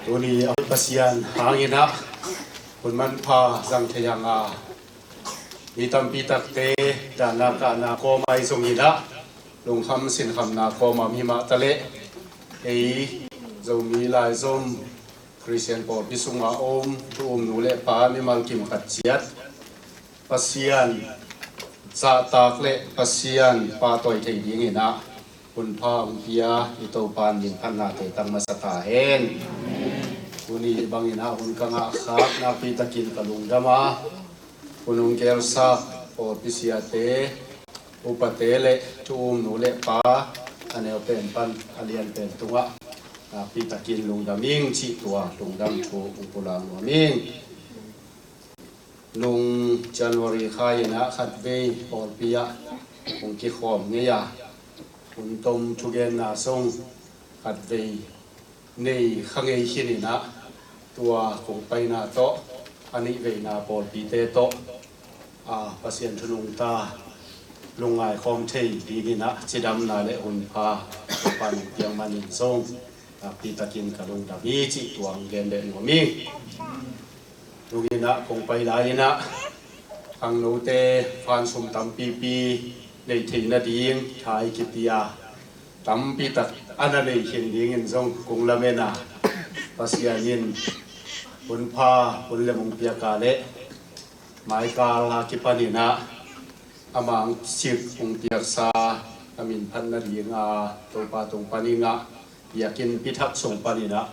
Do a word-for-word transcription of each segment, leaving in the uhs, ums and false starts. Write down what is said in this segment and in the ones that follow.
Tuni a Pasian hangin ah hun manpha zang thei hang a, mi tampi takte dahna kahna kawm ahi zongin ah lungkham sinkhamna kawm a om hi mah taleh, ei Zomi laizom Khristian pawlpi sungah om thu um nu le pa mimal kim khat ciat Pasian zahtak le Pasian pahtawi thei dingin ah hunpha hong pia i Topa in min phatnate tang masa ta hen. Tuni bangin ah hun ka ngahkhak nakpi takin ka lungdam a, hun hong gelsak pawlpi siate, upate le thu um nu le pa, a neu pen pan a lian pen tungah nakpi takin lungdam ing cih tua lungdam thu hong pulak nuam ing. Nung January kha in ah khatvei pawlpi ah hong kikhawm ngei a, hun tom thugenna sung khatvei nei kha ngei khin in ah, tua kong paina tawh a nih veina pawlpite tawh a Pasian thu nungta lungngai khawm thei dingin ah cidamna le hunpha Topa in hong piak manin zong nakpi takin ka lungdam hi cih tua hong gen beh nuam ing. Nung in ah kong pai lai in ah khangnote fan sum tampipi nei thei nading tha i kipia, tampi tak a na nei khin dingin zong kong lamen a, Pasian in hunpha hun le mong piak a le maikal a kipan in ah a mang sik hong piaksa a min phat nading a Topa tung pan in ah biakinn pithak sung pan in ah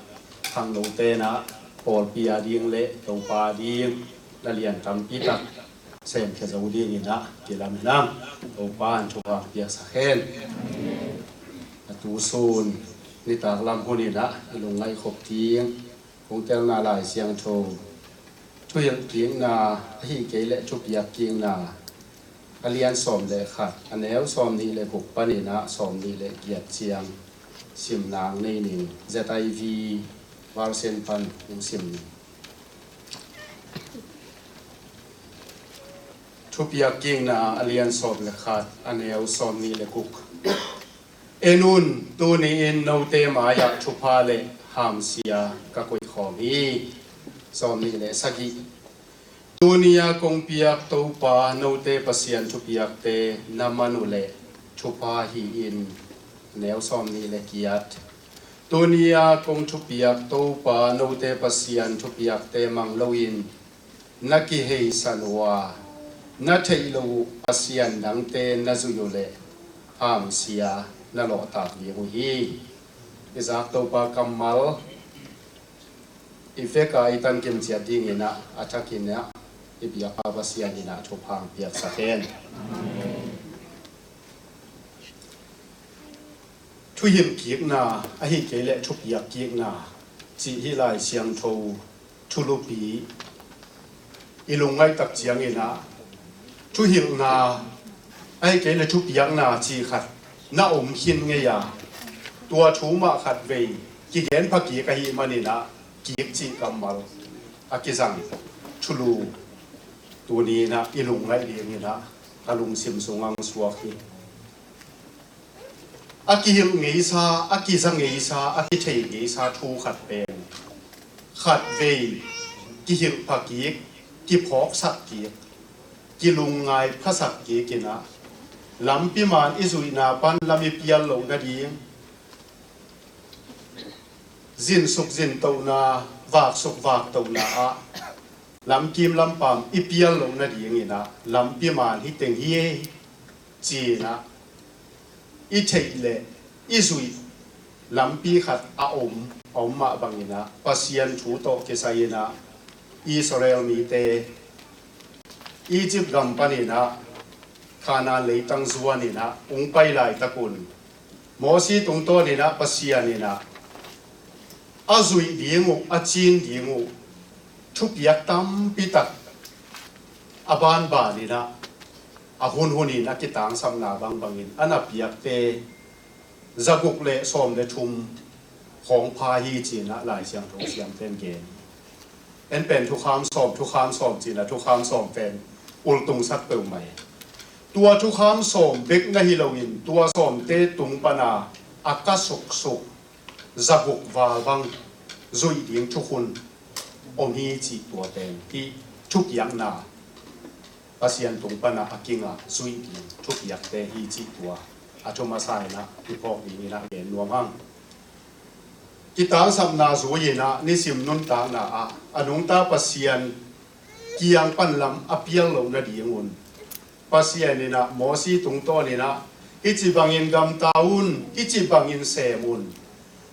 khangnote in ah pawlpi a ding le Topa a ding na lian tampi tak semkhia zo dingin ah kilamen ang. Topa in thupha piaksak hen. A tu sun nitak lam hun in ah i lungngaih khop ding kong telna Lai Siangtho, thuhilh kikna ahi kei le thupiak kikna a lian sawm le khat, a neu sawm nih le guk pan in ah sawm nih le giat ciang sim nang nei ning. Z I V version pan hong sim ning. Thupiak kikna a lian sawm le khat, a neu sawm nih le guk. En un, tuni in note mai-ah thupha le hamsia ka koih khawm hi. Sawm nih le sagih. Tuni-a kong piak Topa note Pasian thupiakte na man uh leh thupha hi in. Neu sawm nih le giat. Tuni-a kong thupiak Topa note Pasian thupiakte mang loin na kiheisan uh a, na theih loh uh pasian dangte na zuih uh leh hamsia na lawhtak ding uh hi. I zak Topa kammal i vek a i tankim ciat dingin ah a thakin ah i biakpa Pasian in ah thupha hong piaksak hen. Thuhilh kikna ahi kei leh thupiak kikna cih hih Lai Siangtho thulupi i lungngaih tak ciangin ah thuhilhna ahi kei leh thupiakna cih khat na om khin ngei a, tua thu mah khat vei kigen pha kik ahih manin ah kik cih kammal a kizang thulu tuni in ah i lungngaih dingin ah ka lungsim sungah hong suak hi. A kihilh ngeisa, a kiza ngeisa, a kithei ngeisa thu khat pen khat vei kihilh pha kik, kiphawksak kik, kilungngai phasak kik in ah lampi man i zuihna pan lam i pial loh nading, zinsuk zintohna, vaksuk vaktohna ah lamkim lampam i pial loh nadingin ah lampi man hi teng hi ei ci-in ah i theih leh i zuih lampi khat a om, a om mah bangin ah Pasian thu tawh kisai in ah Israel mite Egypt gam panin ah Kanaan leitang zuanin ah hong pai laitakun Mosi tungtawnin ah Pasian in ah a zuih ding uh, a cin ding uh thupiak tampi tak a banbanin ah a hunhunin a kitangsapna bangbangin a na piakte zaguk le sawm le thum khawng pha hi ci-in ah Lai Siangtho siamten gen. En pen thukham sawm, thukham sawm ci-in ah thukham sawm pen ultungsak peuhmah hi. Tua thukham sawm bek na hi loin tua sawmte tung pana a ka suksuk zaguk val bang zuih ding thukhun om hi cih tua pen hih thupiakna Pasian tung pana a kinga zuih ding thupiakte hi cih tua a thu masa inah i phawk dingin ah gen nuam hang. Kitangsapna zui inah nisim nuntakna ah a nungta Pasian kiang pan lam a pial loh nadingun Pasian inah Mosi tungtawn inah hih ci bangin gamta un, hih ci bangin sem un,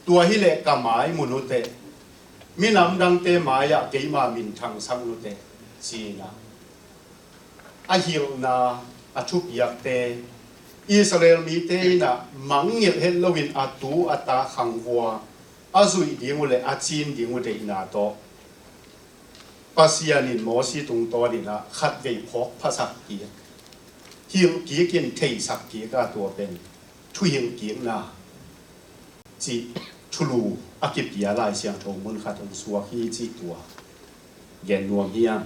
tua hileh ka mai mun uteh, minam dangte mai-ah keima min thangsak nuteh ci inah a hilhna a thupiakte Israel mite inah mangngilh het loin a tu a ta khangvua a zuih ding uh le a cin ding uh deihna tawh Pasian in Mosi tungtawn inah khatvei phawk phasak kik, hilh kik in theisak kik a tua pen thuhilh kikna cih thulu a kipia Lai Siangtho mun khat hong suak hi cih tua gen nuam hi a.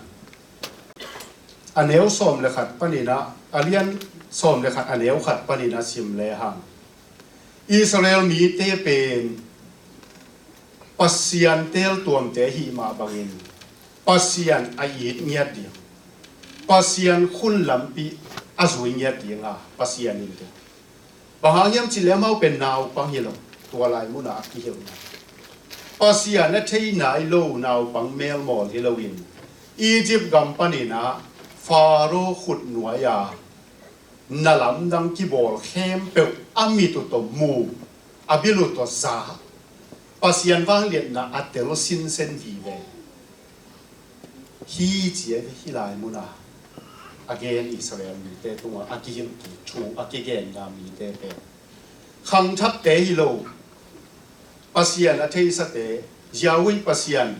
A neu sawm le khat paninah a lian sawm le khat a neu khat paninah sim lehang Israel mite pen Pasian teeltuamte hih mah bangin Pasian a it ngiat ding, Pasian khun lampi a zui ngiat dinga Pasian in te bang hang hiam cih leh amau pen naupang hi lo, tua lai munah a kihilhna Pasian a thei nai lo naupang melmawl hi loin Egypt gam paninah Faro khut nuai-a na lamdang kibawl khempeuh a mit uh tawh mu, a bil uh tawh za, Pasian vangliatna a tel sinsen vive hi ci a hi lai muna a gen Israel mite tungah a kihilh kik thu a kigenna mite pen khangthakte hi lo, Pasian a theisate, Yahweh Pasian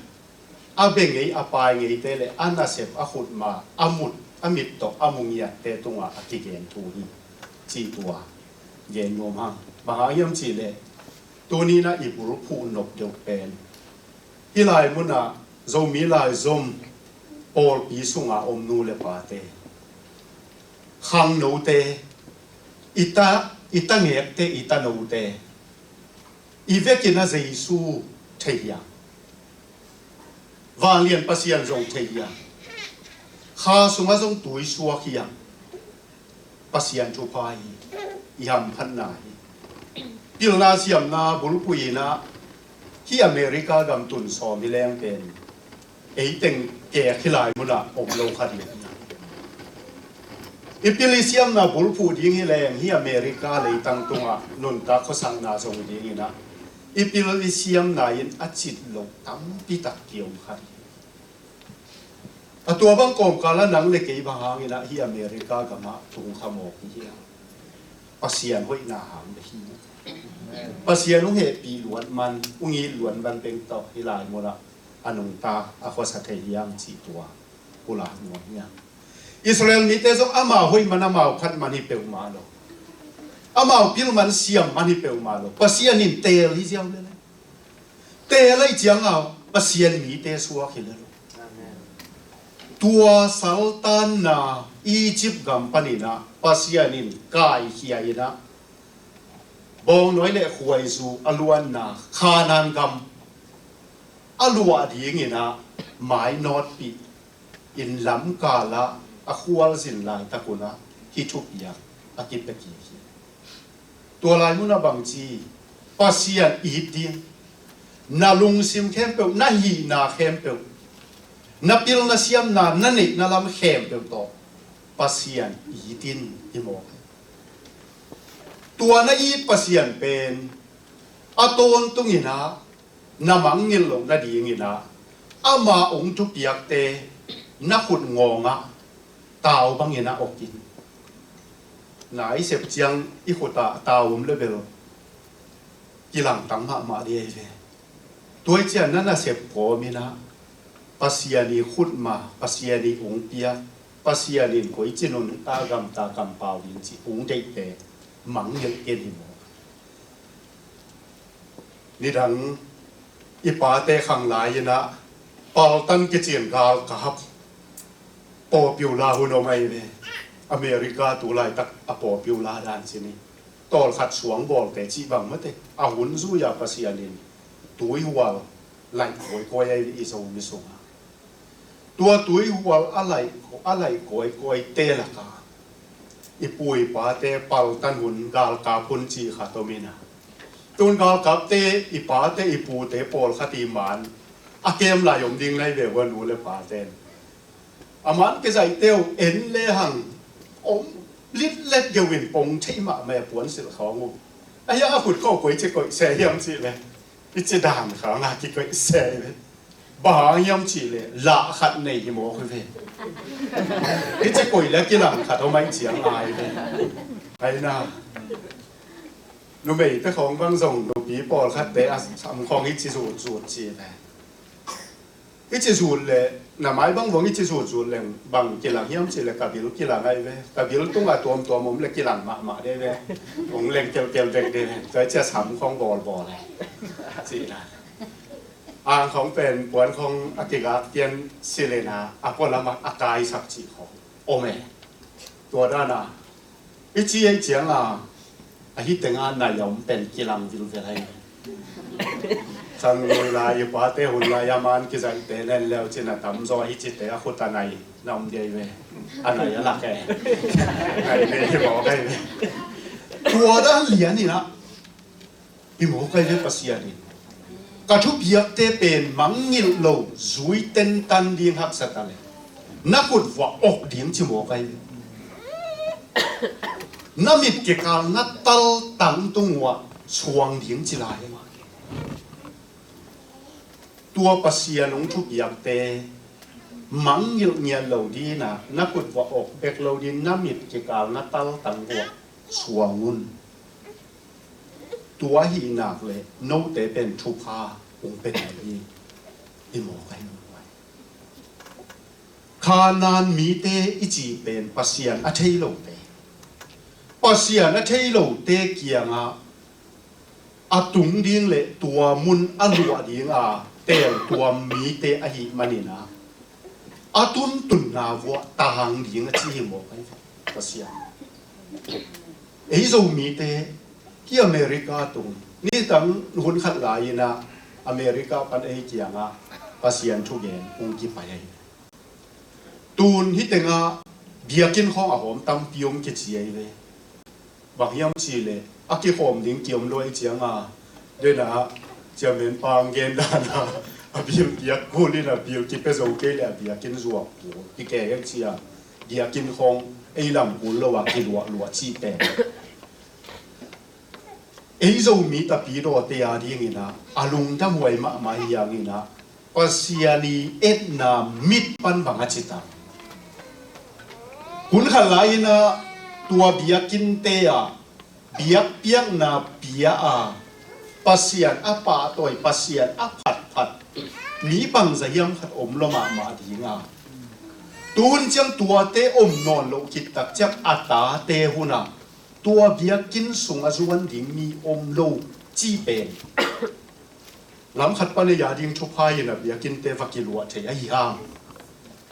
a be ngei a pai ngeite le a nasep a khutma a mut a mit tawh a mu ngiatte tungah a kigen thu hi cih tua gen nuam hang. Bang hang hiam cih leh tuninah i bulphuh nop deuh pen hih lai munah Zomi laizom pawlpi sunga om nu le pate, khangnote, i ta, i ta ngekte, i ta note, i vekin a Jesu thei hiam? Vanglian Pasian zong thei hiam? Kha sungah zong tui suak hiam? Pasian thupha hi, i hamphatna hi. Pilna siamna bulphuh inah hih America gam tun sawm hi leng pen ei teng kek hih lai munah om lo kha ding hi. I pil i siamna bulphuh ding hi leng hih America leitang tungah nuntak khuasakna zong ding inah i pil i siamna in a cit loh tampi tak kiom kha ding. A tua bang kawmkal ah nang le kei bang hangin ah hih America gamah tung kha mawk hi hiam? Pasian hoihna hang bek hi. Pasian hong hehpih luat man, hong it luat man bek tawh hih lai munah a nungta a khuasa thei hiam cih tua pulak nuam hiam? Israel mite zong amau hoih man, amau phat man hi peuhmah lo. Amau pil man, siam man hi peuhmah lo. Pasian in teel hi ziau lel. Teel ahih ciangah Pasian mite suak hi lel. Tua saltanna Egypt gam paninah Pasian in kaikhia inah bawngnawi le khuaizu a luanna Khanaan gam a luah dinginah mainawtpih in lamkalah a khualzin laitak unah hih thupiak a kipia kik hi. Tua lai munah bangci Pasian it ding, na lungsim khempeuh, na hihna khempeuh, na pilna siamna, na neihna lam khempeuh tawh Pasian it in hi mawk hi. Tua na it Pasian pen a tawntunginah na mangngilh loh nadinginah ama ung thupiakte na khut ngawngah tau banginah okin. Na i sep ciang i khutah tau om le bel kilangtang mahmah dih ahi ve. Tua i ciang na nasep kawminah Pasian i khutma, Pasian i ung piak, Pasian in koici nunta gamta kampau ding cih ung deihte mangngilh ken hi maw? Nidang i pate khang lai-inah paltan kicin galkap popular hun om ahi ve. America tu laitak a popular dan cih ni. Tawlkhat suang bawlte cih bang mate a hun zui-a Pasian in tuihual laih kawikawi ahi ve i Zomi sungah. Tua tuihual a laih, a laih kawikawite lakah i pu i pate paltan hun galkap hun cih khat om in ah, tun galkapte i pate i pute pawlkhat i man a kem lai om ding nai ve ua, nu le paten a man kizaihte uh en le hang om litlet geu in pong thei mahmah a puan silh khawng uh. A hiang a khut khawh koici koih se hiam cih le i ci dan khawng a kikoih se hi ve. Bang hang hiam cih le lah khat nei hi mawk hi ve. I ci koih le kilang khat om ahi ciang ai ve. Ai na, numeite khawng bang zong nupi pawlkhatte a sam khawng i ci zutzut cih le i ci zut le, na mai bang vong i ci zutzut leng bang kilang hiam cih le ka bil kilang ai ve. Ka bil tungah tuamtuam om le kilang mahmah de ve. Ong leng kelkel vek de ve. Tua i ci a sam khawng bawlbawl le cih na. Ang khawng pen puan khawng a kigak pian silena a pualamah a kaisak cih khawng om e. Tua dana i ci ei cianga a hi tenga nai a om pen kilang vilvel ai. Sang ngui lai i pate hun lai a man kizaihte nen leu cin a tamzaw a hi cite a khut a nai na om dei ve. A nai a lak e. Nai ve hi mawk ai ve. Tua dan lian inah i mawk ai ve Pasian in. Ka thupiakte pen mangngilh lo zui tentan ding haksa ta le na khut vuah ok ding ci mawk ai ve. Na mit kikal na taltang tung uah suang ding ci lai. Tua Pasian hong thupiakte mangngilh ngiat lo dina na khut vuah ok bek lo din na mit kikal na taltang uah suang un. Tua ahih nak le note pen thupha hong pe nai hi. I mawk ai mawk ai. Khanaan mite i cih pen Pasian a thei lote, Pasian a thei lote kiangah a tung ding le tua mun a luah dinga teltuam mite ahih maninah a tuntunna vuah tang ding a ci hi mawk ai Pasian. Ei Zomite hi America tung nitang hun khat lai-inah America pan ei kiangah Pasian thugen hong kipai ahi. Tun hi tengah biakinn khawng a hawm tampi om kici ahi ve. Bang hiam cih leh a kikhawm ding kiom luai cianga denah ciamen pang gen dana a bil piak kul in a bil kipia zo kei le a biakinn zuak kul kikei hek cia biakinn khawng ei lam kul lo a kiluahluah cih pen ei Zomi tapidawte a dinginah a lungdam huai mahmah hianginah Pasian i etna mit pan bang a citak. Hun khat lai-inah tua biakinnte ah biakpiakna pia a Pasian a pahtawi Pasian a phatphat mi bangza hiam khat om lo mahmah dinga tun ciang tuate om nawn loh khittak ciang a tate hunah tua biakinn sung a zuan ding mi om lo cih pen lam khat pan ei a ding thupha in a biakinnte va kiluah thei ahi hang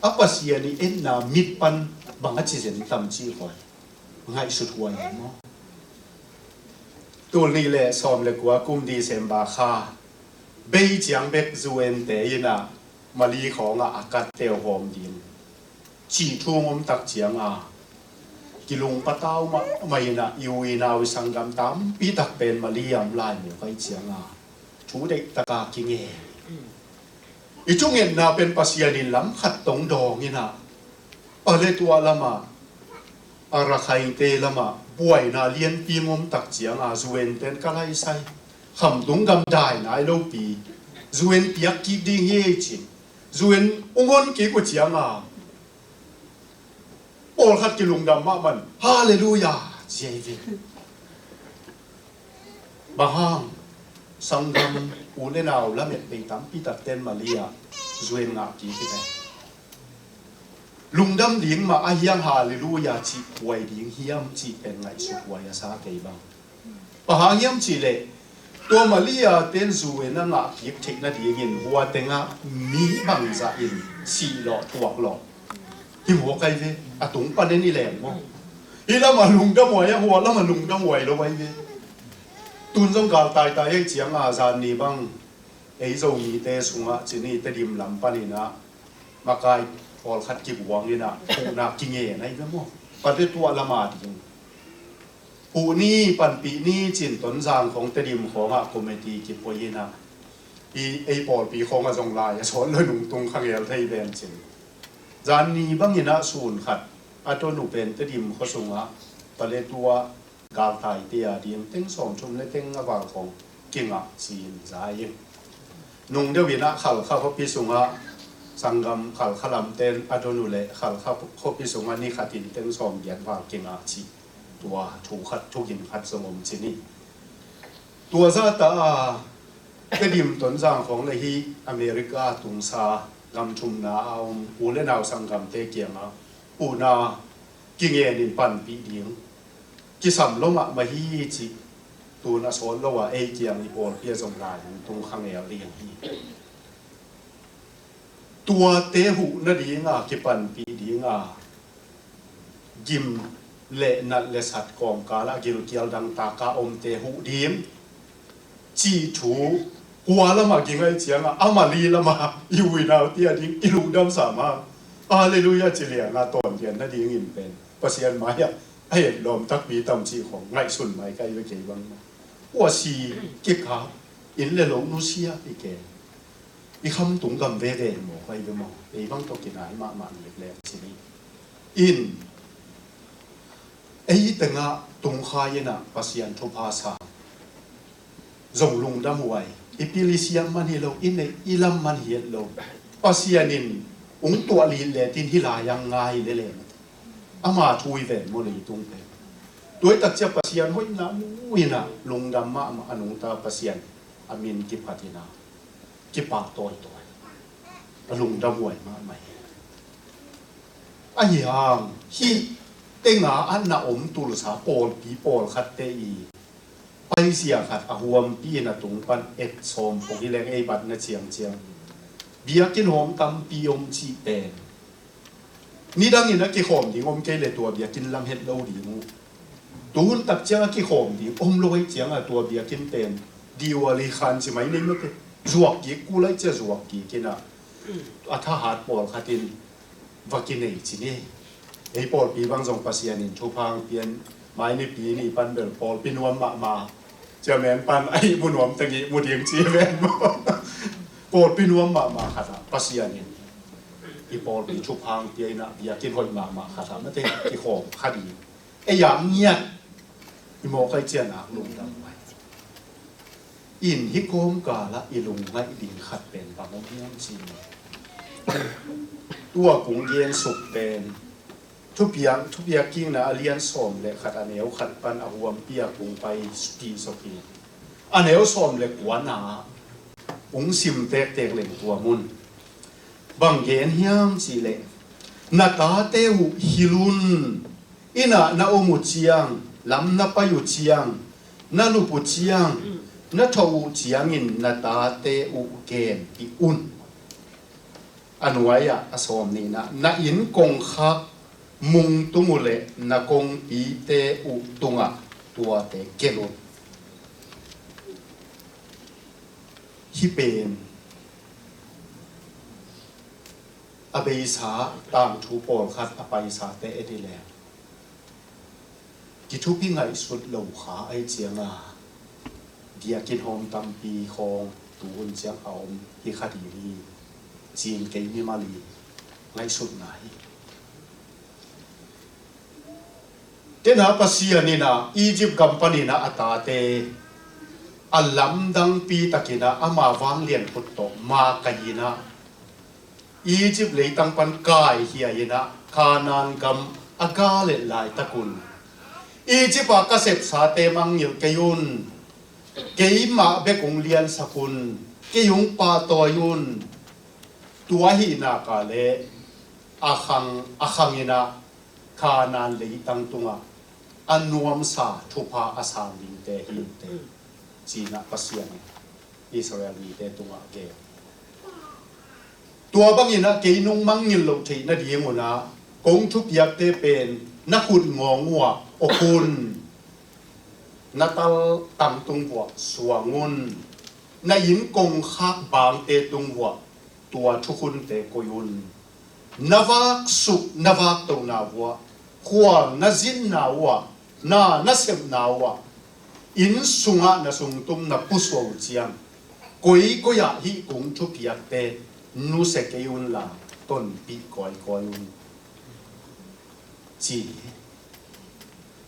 a Pasian i etna mit pan bang a ci zen tam cih khawi ngaihsut huai hi maw? Tul nih le sawm le kua kum December kha bei ciang bek zuente inah Mali khawngah a katte uh hawm ding cih thu hong om tak cianga kilung patau mahmah inah i u i nau i sanggam tampi tak pen Mali a om lai mawk ai cianga thu deih taka kinge. I thungetna pen Pasian in lam khat tong dawng inah Paletwa lamah a Rakhaingte lamah buaina lianpi ngom tak cianga zuenten ka laisai khamtung gam dai nai lopi zuen piak kik ding hi ei cin zuen ung hon kik uh cianga pawlkhat kilungdam mahmah in Halleluia ci ahi ve. Bang hang sanggam u le nau lamet bei tampi takten Mali ah zuen ngah kik hi ve. Lungdam ding mah a hiang Halleluia cih huai ding hiam cih pen ngaihsut huai a sa kei bang. Bang hang hiam cih leh tua Mali a ten zuen a ngah kik theih nadingin hua tengah mi bangzah in sih lawh tuak lawh hi mawk ai ve. A tung panen i leng maw? Hi lamah lungdam huai a hua lamah lungdam huai lo ai ve. Tun zong gal taitai ai cianga zan ni bang Ei Zomite sungah cin i Tedim lam paninah makai pawlkhat kibuang inah huhna kingen ahi ve maw? Pate tuah lama ding puh ni, panpih ni cin Tonzang khawng Tedim khawngah committee kipoi inah i ei pawlpi khawngah zong lai a sawt lo nungtung khangel thei ven cin. Zan ni banginah sun khat a ton uh pen Tedim khua sungah paletua galtai te a ding teng sawmthum le teng a val khawng kingah ci-in za ing. Nung deuh inah Khalkha khuapi sungah sanggam Khalkha lamten a don uh leh Khalkha khuapi sungah ni khatin teng sawmgiat val kingah cih tua thu khat, thugin khat zong om ci ni. Tua zata a Tedim Tonzang khawng le hih America tungsa gam thumna a om u le nau sanggamte kiangah huhna kingen in panpih ding kisam lo mahmah hi cih tun a sawt lo a ei kiang i pawlpi ah zong lai nungtung khangel ding hi. Tuate huh nadinga kipanpih dinga gim le nat le sat kawmkalah gilkial dangtaka omte huh ding cih thu kua lamah ging ahih ciangah amah li lamah i uinau tia ding i lungdam sam a. Halleluiah ci lianga tawndian nadingin pen Pasian mai-ah a hetlawm takpi tam cih khawng ngaihsun mai kai ve kei bangmah. Ua si kikap inn le lo nusia i ken i khamtung gam veve i mawk ahi ve maw? Ei bang tawh kinai mahmah nik leng ci ni. In ei tengah tungkhai inah Pasian thupha sa zong lungdam huai. I pil i siam man hi lo, i neih i lam man hi het lo. Pasian in ung tuah lih letin hi lai ang ngai lele mate. Ama thu i ven maw leitung pen. Tuaitak cia Pasian hoihna mu inah lungdam mahmah a nungta Pasian a min kiphat inah kipah tawitawi a lungdam huai mahmah hi. Ahi hang hih tenga a na om tulsa pawlpi pawlkhatte i paizia khat a huampi in a tung pan et sawm pong hi leng ei batna ciangciang biakinn hawm tampi om cih pen nidangin a kikhawm ding om kei le tua biakinn lam het lo ding uh. Tuhun tak ciang a kikhawm ding om lo ahi cianga tua biakinn pen diwali khan ci mai nei mate zuak kik kul ahi cia zuak kik inah a thahat pawlkhatin va kinei ci ni. Ei pawlpi bang zong Pasian in thupha ang pian mai nipi ni pan bel pawlpi nuam mahmah ciamen pan a ihmu nuam teng ihmu ding ci ven maw? Pawlpi nuam mahmah khatah Pasian in i pawlpi thupha ang pia inah biakinn hoih mahmah khatah mate kikhawm kha ding ei a ngiat i mawk ahi cian ak lungdam mai. In hih kawmkalah i lungngaih ding khat pen bang om hiam cih leh tua kung gen suk pen thupiak, thupiak kikna a lian sawm le khat a neu khat pan a huampi a kung pai pi sawk hi. A neu sawm le kuana ung sim tektek leng tua mun bang gen hiam cih leh na tate uh hilh un. Innah na om uh ciang, lam na pai uh ciang, na lup uh ciang, na thawh uh ciangin na tate uh genpih un. A nuai-ah a sawm nihna, na inn kongkhak mung tung uh leh na kongpite uh tungah tuate gelh un. Hih pen a beisa tangthu pawlkhat a paisate et i leh kithupi ngaihsut lo kha ahi cianga biakinn hawm tampi khawng tuhun ciang a om hi kha ding hi. Cin kei mimal i ngaihsutna hi. Tena Pasian inah Egypt gam paninah a tate a lamdangpi takinah ama vanglian khut tawh ma kai inah Egypt leitang pan kaikhia inah Kanaan gam a gal et laitakun Egypt a ka sepsate mangngilh kei un. Keimah bek ung liansak un. Kei ung pahtawi un. Tua ahih naka le a khang a khang inah Kanaan leitang tungah a nuamsa thupha a sang dingte hi inteh, cinah Pasian in Israel mite tungah gen. Tua banginah kei nung mangngilh loh theih nadingunah kong thupiakte pen na khut ngawng uhah awk un. Na tal tangtung vuah suang un. na inn kongkhak bangte tung uah tua thukhunte koih un. Na vaksuk na vaktohna uah, khual na zinna uah, na na sepna uah, inn sungah na sungtum na pusuah uh ciang, koikoi ah hih kung thupiakte nusia kei unla tonpih kawikawi un, ci hi.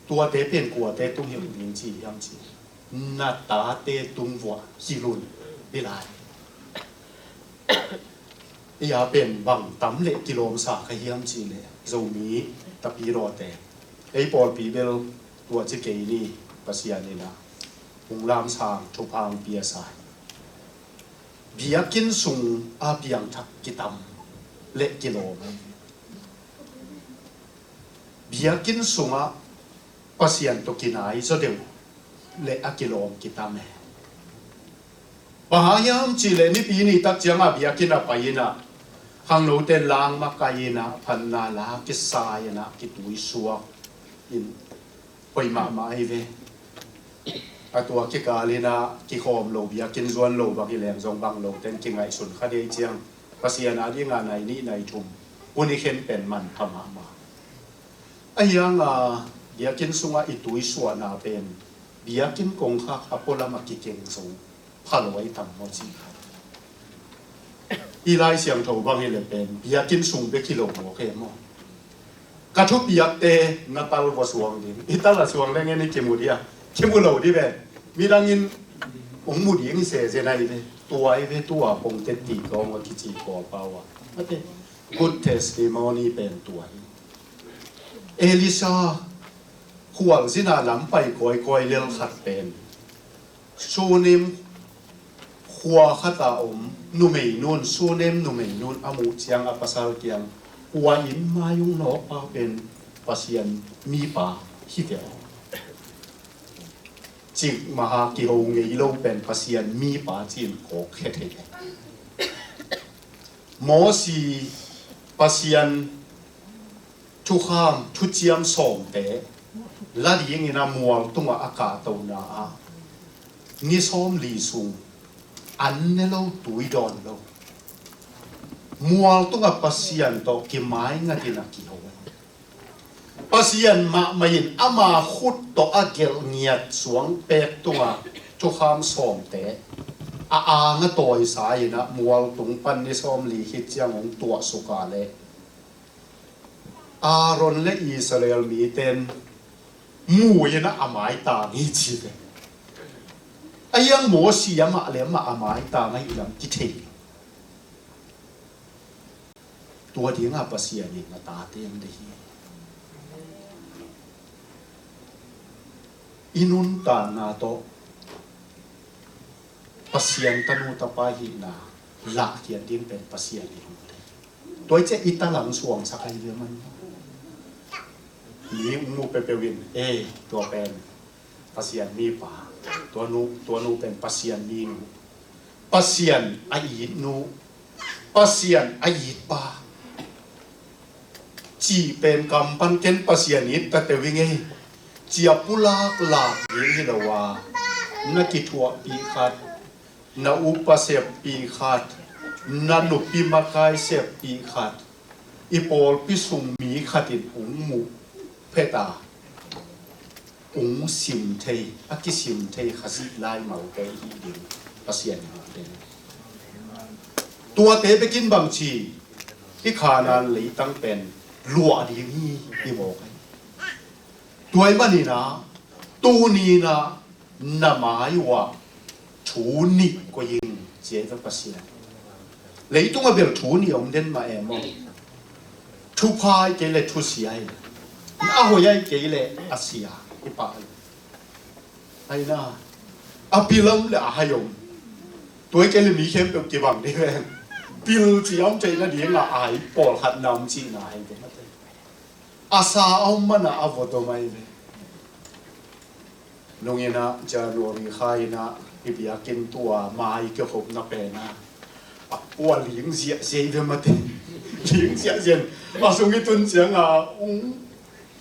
Tuate pen kuate tung hilh ding ci hiam ci? Na tate tung uah hilh un, hi lai. Ei a pen bang tam le kilawmsa kha hiam ci le, Zomi tapidawte, ei pawlpi bel tua ci kei ni. Pasian in a hong lamsang thupha hong pia sa hi. Biakinn sung a piangthak kitam le kilawm hi. Biakinn sungah Pasian tawh kinai zaw deuh le a kilawm kitam hi. Bang hang hiam ci le, nipi ni tak ciangah biakinn a pai in a, khangnote lang makai in a, phatna la kisai in a, kituisuak in, hoih mahmah hi ve. A tua kikal in a kikhawm lo, biakinn zuan lo bang hi leng zong bang lo ten kingaihsun kha dei ciang, Pasian a dingah nai nih nai thum hun i khen pen manpha mahmah. Ahi hang a, biakinn sungah i tuisuahna pen biakinn kongkhak a pualam a kikeng zong pha lo ahi tam maw ci kha. I Lai Siangtho bang hi le pen biakinn sung bek hi lo mawk hi maw? Ka thupiakte na tal va suang ding. I tal a suang leng en i kimu dia, kimu lo di ve. Midang in hong mu ding hi sese nai ve. Tua hi ve, tua pongte ti ka hong a kici kua pau a, mate, good testimony pen tua hi. Elisha khualzin a lam pai kawikawi lel khat pen Sunem khua khat a om numei nun, Sunem numei nun a muh ciang a pasal kiang, kua inn mai ung nawkpa pen Pasian mipa hi ve aw. Cik maha kiho ngei lo pen Pasian mipa ci-in kawk khe thei. Mosi, Pasian thukham, thuciam sawmte la dingin a mual tungah a kahtona ah ni sawmli sung an ne lo, tui dawn lo, mual tungah Pasian tawh kimaingatin a kiho. Pasian mahmah in ama khut tawh a gelh ngiat suang pek tungah thukham sawmte a ang a tawisa in a mual tung pan ni sawmli khit ciang hong tuahsuk a leh Aaron le Israel miten mu in a, a maitang hi ci ve. A hiang Mosi amah le amah a maitang ahih lam kithei. Tua dingah Pasian in a tate hong deih hi. I nuntakna tawh Pasian tanu tapa hihna lahkhiat ding pen Pasian in hong deih. Tua hi ciah i talang suangsak ahi ve man. Mi hong mu peuhpeuh in, e, tua pen Pasian mipa, tua nu, tua nu pen Pasian minu, Pasian a it nu, Pasian a it pa, cih pen kam pan ken Pasian it ta teuh i ngei. Cia pulak lak ding hi lo a, na kithuahpih khat, na upa seppih khat, na nupi makai seppih khat, i pawlpi sung mi khat in hong muh phet a, hong sim thei, a kisim thei Khazih laimalte i hih ding Pasian in hong deih. Tuate bekin bangci i Khanaan leitang pen luah ding hi, i mawk hi. Tua ahih manin a, tuni in a, na mai uah thu nih koih ing, ci hi ve Pasian. Leitungah bel thu nih om den mah e maw? Thupha ahih kei leh thusia hi. A hoih ahih kei leh a sia hi pah hi. Ahi na, a pil om leh a hai om. Tua ahih kei leh mi khempeuh kibang ding hi ve. Pil cih a om theihna dingah a hai pawlkhat na om cihna hi ve, mate. A sa a om man a a vot om ahi ve. Nung in a January kha in a i biakinn tua mai kikhopna pen a, a kua ling ziahziah hi ve, mate. Ling ziahziah in a sung i tun ciang a, ung,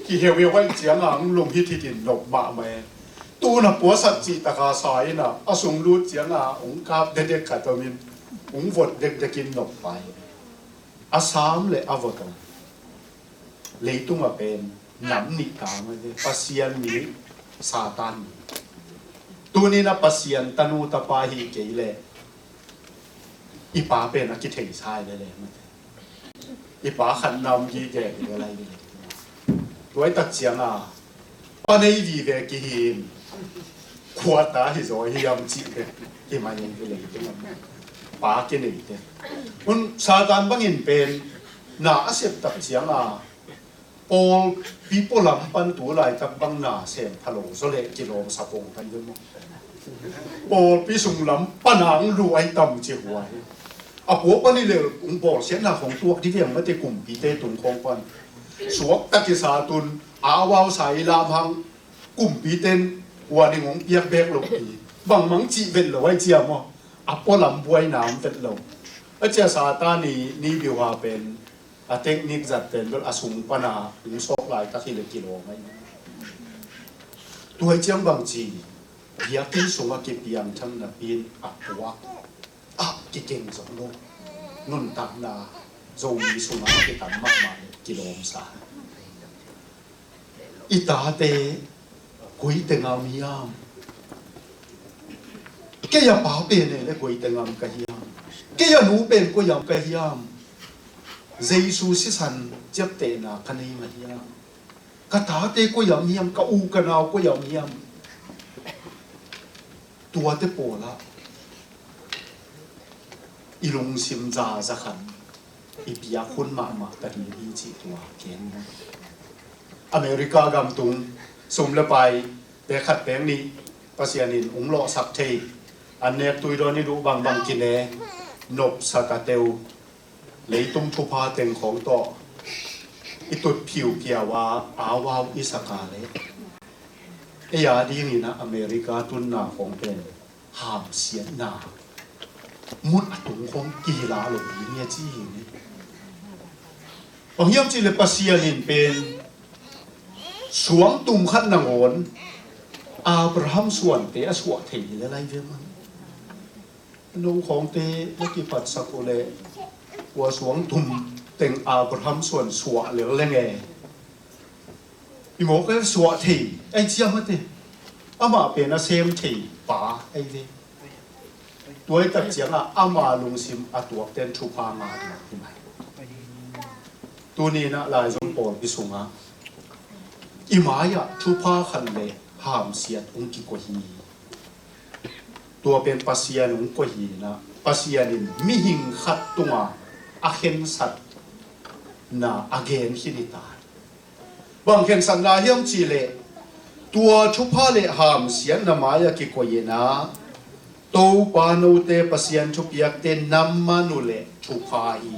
kiheuheuh ahih ciang a ung lum hithit in nop mahmah e. Tuna puasat cih taka sa in a, a sung lut cianga hong kap dekdek khat om in, hong vot dekdek in nop pai. A sam le a vot om. Leitung a pen nam nih ta mate, Pasian mi, Satan mi. Tuni na Pasian tanu tapa hi kei le i pa pen a kithei sai le le mate. I pa khat nam gige hi le lai le. Tuai tak cianga pa nei vive kihin, khuata hi zaw hiam cih te kimai hi le. Pa kinei te un, Satan bangin pen na a sep tak cianga pawlpi pualam pan tu laitak bang na sem phalo zaw le kilawm sa pong kan dun maw? Pawlpi sunglam pan ang lu ai tam ci huai. A pua pan i lel ung bawlsiatna khong tuak di viang mate, kumpite tung khong pan suak tak i sa tun, a awau sa i lam hang, kumpiten warning hong piak bek lo pi. Bangmang cih vet lo ai cia maw? A pualam buai nam vet lo. A cia Satan i ni biuha pen a teknik zat pen bel a sung pana hong sawk laitak hi le kilawm ai. Tuai ciang bang ci, biakinn sungah kipiangthak napi in a puak, a kikeng zong lo. Nuntakna Zomi sungah a kitam mahmah le kilawm sa. I tate koi teng am hiam? Kei a pa pen e le koi teng am ka hiam? Kei a nu pen koi am ka hiam? Jesu sisan ciaptehna ka nei mah hiam? Ka tate koi am hiam? Ka u ka nau koi am hiam? Tuate pawlah i lungsim za za khat i piak hun mahmah ka ding hi cih tua ken. America gam tung sum le pai pek khat pek nih Pasian in ung lawhsak thei, an nek tui dawn i duh bangbang kine, nopsa ta teu, leitung thupha teng khawng tawh i tut phiupiau a, awau i saka le ei a dingin a America tunna khawng pen hamsiatna mun a tung khawng kila lo ding hi a ci hi ni. Bang hiam cih le Pasian in pen suangtum khat nangawn Abraham suante a suah thei hi le lai ve man. No khawngte na kipatsak uh leh ua suangtum teng Abraham suan suah lel leng e. I mawk e suah thei ai ciam a te. Amah pen a sem thei pa ai ve. Tuai tak ciangah ama lungsim a tuakten thupha ngah hi mai. Tuninah laizom pawlpi sungah i mai-ah thupha khat le hamsiat hong kikoih hi. Tua pen Pasian hong koih hi inah Pasian in mihing khat tungah a khensatna a gen khin hi ta. Bang khensatna hiam cihleh tua thupha le hamsiatna mai-ah kikoih inah Topa note Pasian thupiakte na man uh leh thupha hi.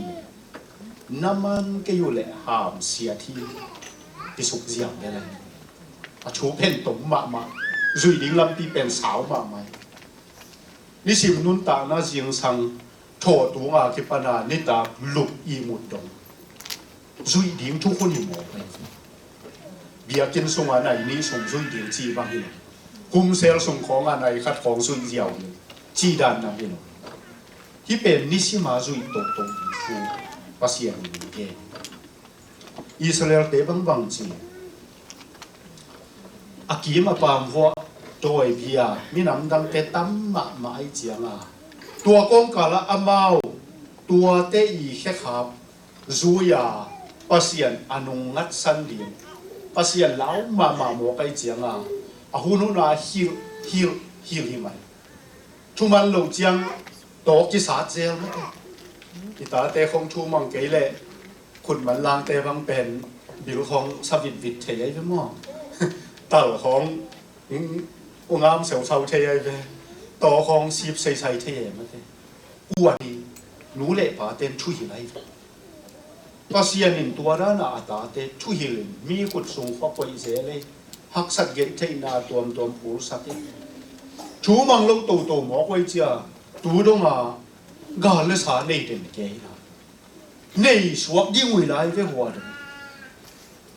Na man kei uh leh hamsiat hi. Kisuk ziau le lai. A thu pen tom mahmah. Zuih ding lampi pen sau mahmah. Nisim nuntakna zingsang thawh tunga kipana nitak lup ihmut dong. Zuih ding thukhun hi mawk hi. Biakinn sungah nai nih sung zuih ding ci bang hi lo. Kumsel sung khawngah nai khat khawng zuih ziau hi. Ci dan nam hi lo. Hih pen nisima zuih tohtoh ding thu Pasian in gen. Israel-te bangbang ci a kim a pam vuah tawi bia minam dangte tam mahmah ai cianga tua kawngkalah amau tuate i khekhap zui-a Pasian a nung ngatsan ding Pasian lau mahmah mawk ai cianga a hunhuna hilh hilh hilh hi mai. Thuman lo ciang tawk kisat zel mate. I tate khong thumang kei leh khutman langte bang pen bil khong sa vitvit thei ai ve maw? Tal khong ungam seusau thei ai ve. Taw khong sip seisai thei ai mate. Kuan hi nu le paten thuhilh ai ve. Pasian in tua dana a tate thuhilh in mi khut sung khua koih zel ei. Haksat geih theihna tuamtuam phulsak ei. Thumang lo toto mawk ei cia tu donga gal le sa nei den kei na. Nei suak ding ui lai ve hua dong.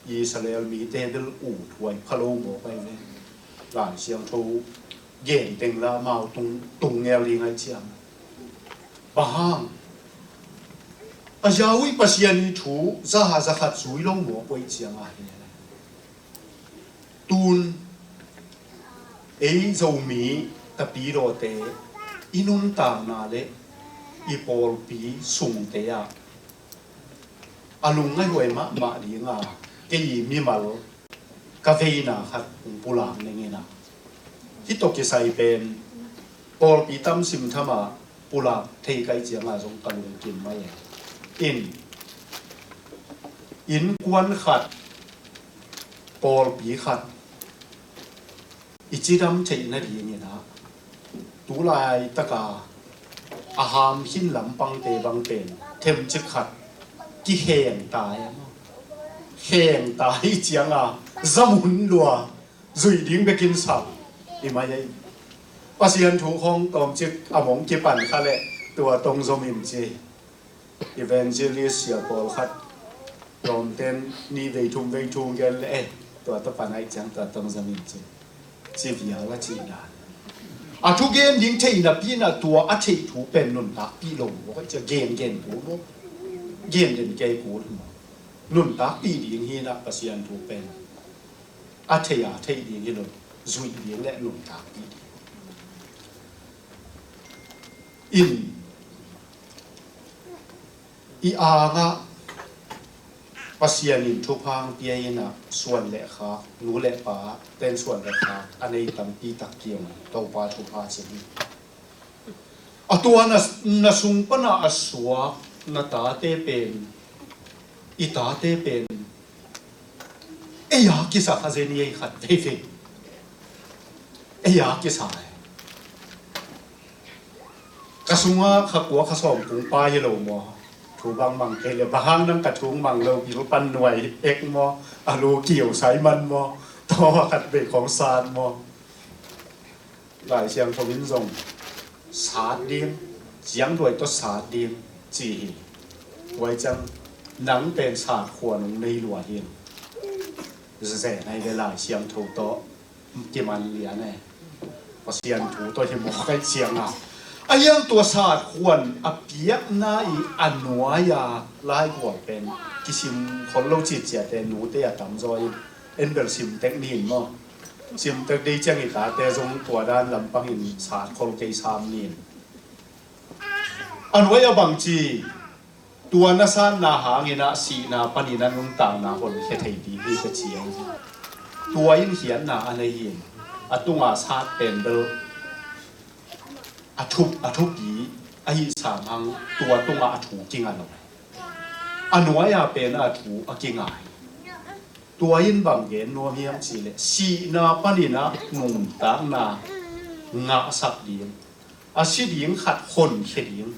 Israel mite bel ut huai pha lo mawk ai ve. Lai Siangtho gen teng la amau tung, tung ngel ding ahih ciang, bang hang, a ziau ih Pasian ih thu za, za khat zui lo mawk uh ahih ciang a hi. Tun ei Zomi tapidawte i nuntakna le i pawlpi sungte ah a lungngaihhuai mahmah dinga kei mimal ka veina khat hong pulak ning in ah, hih tawh kisai pen pawlpi tam simtham ah pulak thei ka hih ciangah zong ka lungkim mai e. In, innkuan khat, pawlpi khat i cidam theih nadingin ah, tu laitaka a ham khin lampangte bang pen themcik khat kikheng ta e maw? Kheng ta ahih cianga zamun lua, zuih ding bekin sak i mai ei. Pasian thu khawng tawmcik a mong kipan kha leh tua tong zom in ci. Evangelist sia pawlkhat lawmten nih vei thum vei thu gen le, eh, tua tawh pan ahih ciang tua tong zom in ci. Ci vial a cih dan. A thugen ding theih napi in ah tua a theih thu pen nuntakpih lo maw, ka hih ciang gen gen kul maw? Gen den kei kul maw? Nuntakpih ding hi in ah Pasian thu pen a theih a theih ding hi lo, zuih ding le nuntakpih ding. In, i angah Pasian in thupha hong pia in ah suan le khak, nu le pa ten suan le khak a nei tampi tak kiang Topa thupha ci hi. A tua na, na sung pana a suak na tate pen, i tate pen ei a kisa kha zen hi ei, khat veivei ei a kisa e. Ka sungah kha kua kha sawm kung pa hi lo maw? Thu bang mang kei le, bang hang nang ka thu mang lo, bil pan nuai ek maw? A lu kiu sai man maw? Taw khat vei khawng sat maw? Lai Siangtho in zong sat ding, ciangduai tawh sat ding ci hi. Tua ahih ciang nang pen sat khuan hong nei lua hi. Zen ai ve, Lai Siangtho tawh kiman lian e. Pasian thu tawh hi mawk ahih cianga, a hiang tua sat khuan a piakna ih a nuai-a laigual pen kisim khol lo citciate nute a tamzaw in, en bel sim tek ni in maw? Sim tek dei ciang i tate zong tua dan lampangin sat khol kei sam ni in. A nuai-a bangci, tua na satna hangin ah sihna panin a nuntakna honkhia thei ding hi ka ci a. Tua in khiatna a nei hi. A tunga sat pen bel a thup, a thupi ahih sam hang tua tungah a thu kinga lo. A nuai-a pen a thu a kinga hi. Tua in bang gen nuam hiam cih leh, sihna panin ah nuntakna ngahsak ding, a si ding khat honkhia ding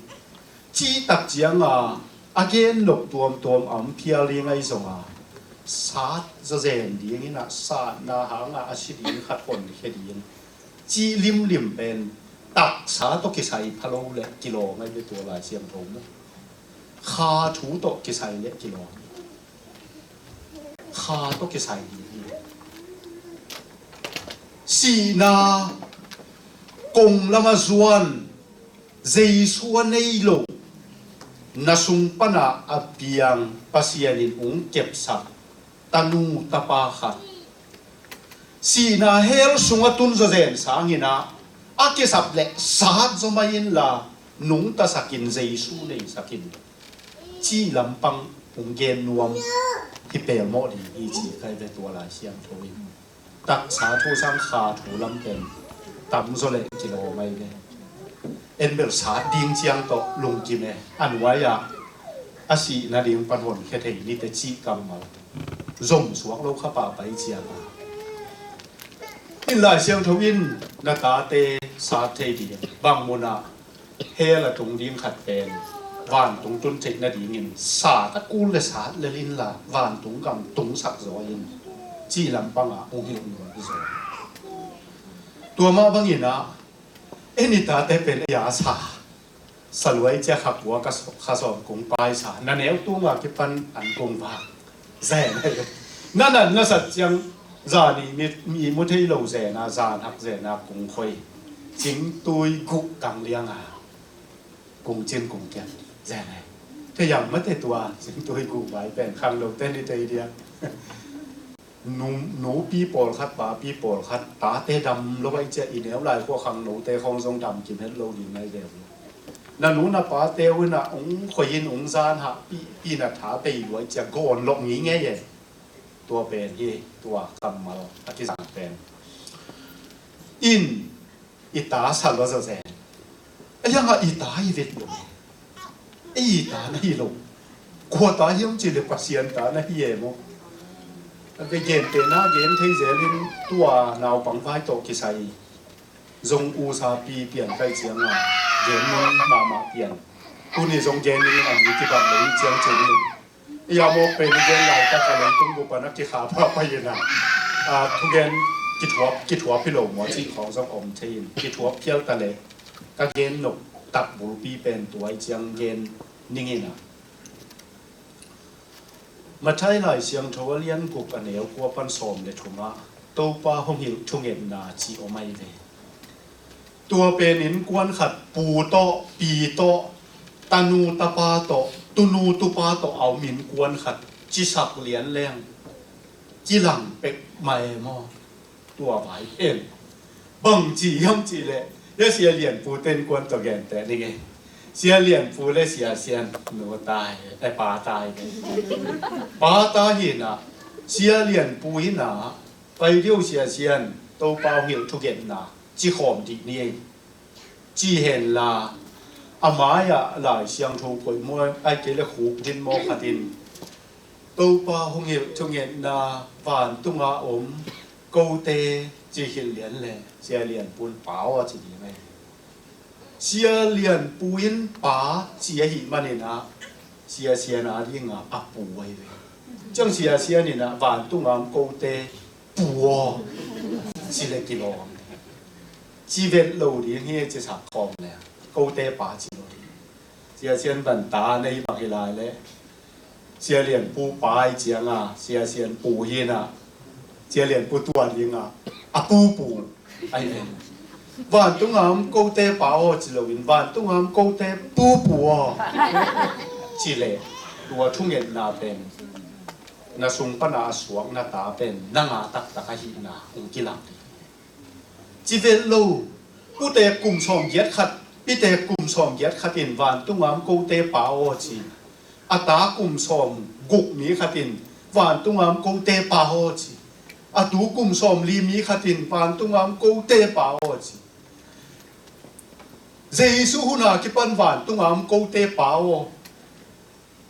cih tak cianga a gen nop tuamtuam a om phial ding ahi zonga, sat zawzen dingin ah satna hanga a si ding khat honkhia ding cih limlim pen taksa tawh kisai pha lo le kilawm ahi ve, tua Lai Siangtho mu. Kha thu tawh kisai le kilawm. Kha tawh kisai hi. Sihna kong lama zuan Jesu a nei lo, na sung pana a piang Pasian in hong kepsak tanu tapa khat, sihna hell sungah tun zawzen sangin ah a kisap le sat zaw mai inla, nungtasakin Jesu neisakin, cih lampang hong gen nuam hi pelmawh ding hi ci ka hi ve, tua Lai Siangtho in. Taksa thu sang kha thu lam pen tamzaw le kilawm ahi ve. En bel sat ding ciang tawh lungkim e, a nuai-ah a sih nading pan honkhia thei nite cih kammal zom suak lo kha pahpah hi cianga. In Lai Siangtho in na tate sat thei ding, bang munah hell a tung ding khat pen vantung tun theih nadingin sat a kul le sat lel inla vantung gam tungsak zaw in, cih lampangah hong hilh nuam hi zaw. Tua mah bangin ah en i tate pen ei a sa, saluai cia kha kua kha sawm kung pai sa, na neu tunga kipan an kung vak zen. Na nat na sat ciang Zan i mi, mi mu thei lo zen a, zan hak zen a kung khoi. Cingtui guh kang liang a kung cin kung kiat zen a. Thei yang mate tua, cingtui guh vai pen khangno te ni tei dia. Nu, nupi pawlkhat, papi pawlkhat, tate dam lo ahih ciang i neu lai khua khangnote khawng zong dam kim het lo ding nai ve uh. Na nu na pate uh in a ung khoi in ung zan hah pi, pi na tha pei lua ahih ciang gawn lok ngingei e. Tua pen hi, tua kammal a kizang pen. In i ta sa lua zawzen. A yang a i ta hi vet lo. Ei i ta na hi lo. Kua ta hiam cih le Pasian ta na hi e maw. A ve gente na gen thei zel in tua naupang vai tawh kisai. Zong u sa pi pian kai ciang a gen mun mahmah pian. Tuni zong gen in a mi kibang lo in ciang cin in. Ia mawk pen i gen laitak a leitung bup a na kikha pahpah in a. A, thugen kithuap, kithuap hi lo maw cih khawng zong om thei in. Kithuap phial ta leh ka gen nop tak bulpi pen tua i ciang gen ning in a. Matthai Lai Siangtho a lian guk a neu kua pan sawm le thum ah Topa hong hilh thungetna cih om ahi ve. Tua pen innkuan khat pu tawh, pi tawh, tanu tapa tawh, tunu tupa tawh a om innkuan khat cisak lian leng kilang pek mah e maw. Tua vai pen bang ci hiam cih leh, hia Sia Lianpu ten kuan tawh gente ning e. Sia Lianpu le Sia Sian nu tai, eh, pa tai. Pa ta hi na, Sia Lianpu hi na, pai diu Sia Sian, Topa hong hilh thugenna ci khawm dih ni ei. Ci hen la, a mai-ah Lai Siangtho koih maw, ai kei le khuk din maw khat in, Topa hong hilh thungetna vantunga om kote ci hilh lian le Sia Lianpu in pa aw ci ding ahi. Sia Lianpu in pa ci ahih manin ah Sia Sian a dingah a pu ahi ve. Ciang Sia Sian in ah vantunga om kote pu aw ci le kilawm. Ci vet lo ding hi ci sak khawm le kote pa ci lo ding. Sia Sian ban ta nei bang hi lai le Sia Lianpu pa i cianga Sia Sian pu hi na, Sia Lianpu tua dinga a pupu ahi ven. Vantunga om kote pa aw ci loin vantunga om kote pupu aw ci le tua thungetna pen na sung pana a suak na ta pen nanga taktak ahihna hong kilang ding. Ci vet lo, pute kum sawm giat khat, pite kum sawm giat khat in vantunga om kote pa aw ci. A ta kum sawm guk mi khat in vantunga om kote pa aw ci. A tu kum sawm li mi khat in vantunga om kote pa aw ci. Jesu huna kipan vantunga om kote pa aw.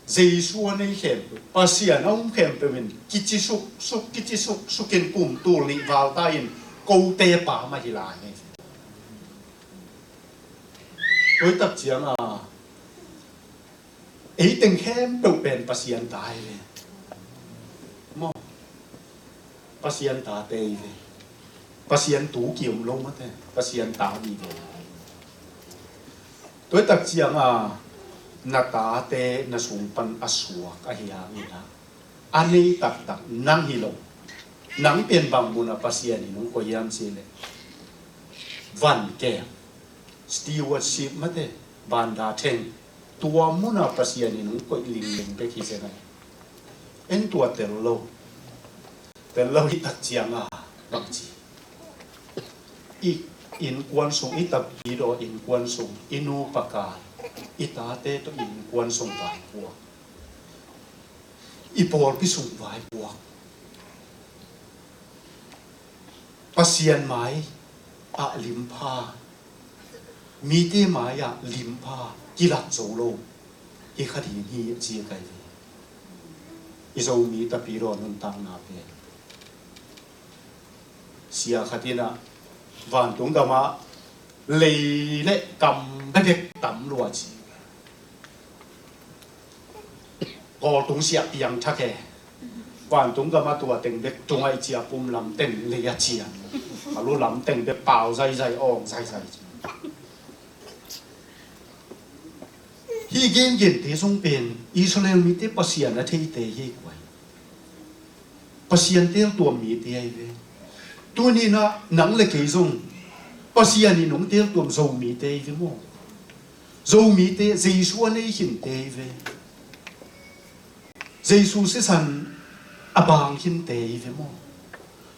Jesu a nei khempeuh, Pasian a um khempeuh in kici suk suk, kici suk suk in kum tul nih val ta in kote pa mah hi lai hi. Tua tak cianga ei teng khempeuh pen Pasian ta hi ve. Maw? Pasian tate hi ve. Pasian tu kiom lo mate, Pasian ta hi ve. Tua tak cianga na tate na sung pan a suak ahi hangin ah, a nei taktak nang hi lo. Nang pen bang mun a Pasian in hong koih hiam cih leh van kem, stewardship mate, vanda theng, tua muna Pasian in hong koih lingling bek hi zen ahi. En tua tel lo. Tel lo hi tak cianga bang ci. I innkuan sung, i tapidaw innkuan sung, i nu pa kai, i tate tawh innkuan sung vaipuak, i pawlpi sung vaipuak. Pasian mai ah limpha, mite mai-ah limpha kilak zo lo hi kha ding hi a ci a kai ve. I Zomi tapidaw nuntakna pen sia khat in ah vantung gamah lei le kam bebek tam lua ci. Kawltung siah piang thak e. Vantung gam a tua teng bek tung a i ciah pum lam teng lei a ciah. A lu lam teng bek pau zaizai awng zaizai. Hih gengente zong pen Israel mite Pasian a theite hi kuai. Pasian teltuam mite ahi ve. Tuni-in ah nang le kei zong Pasian in hong teltuam Zomite ahi ve maw? Zomite, Jesu a nei khinte ahi ve. Jesu sisan a bang khinte ahi ve maw?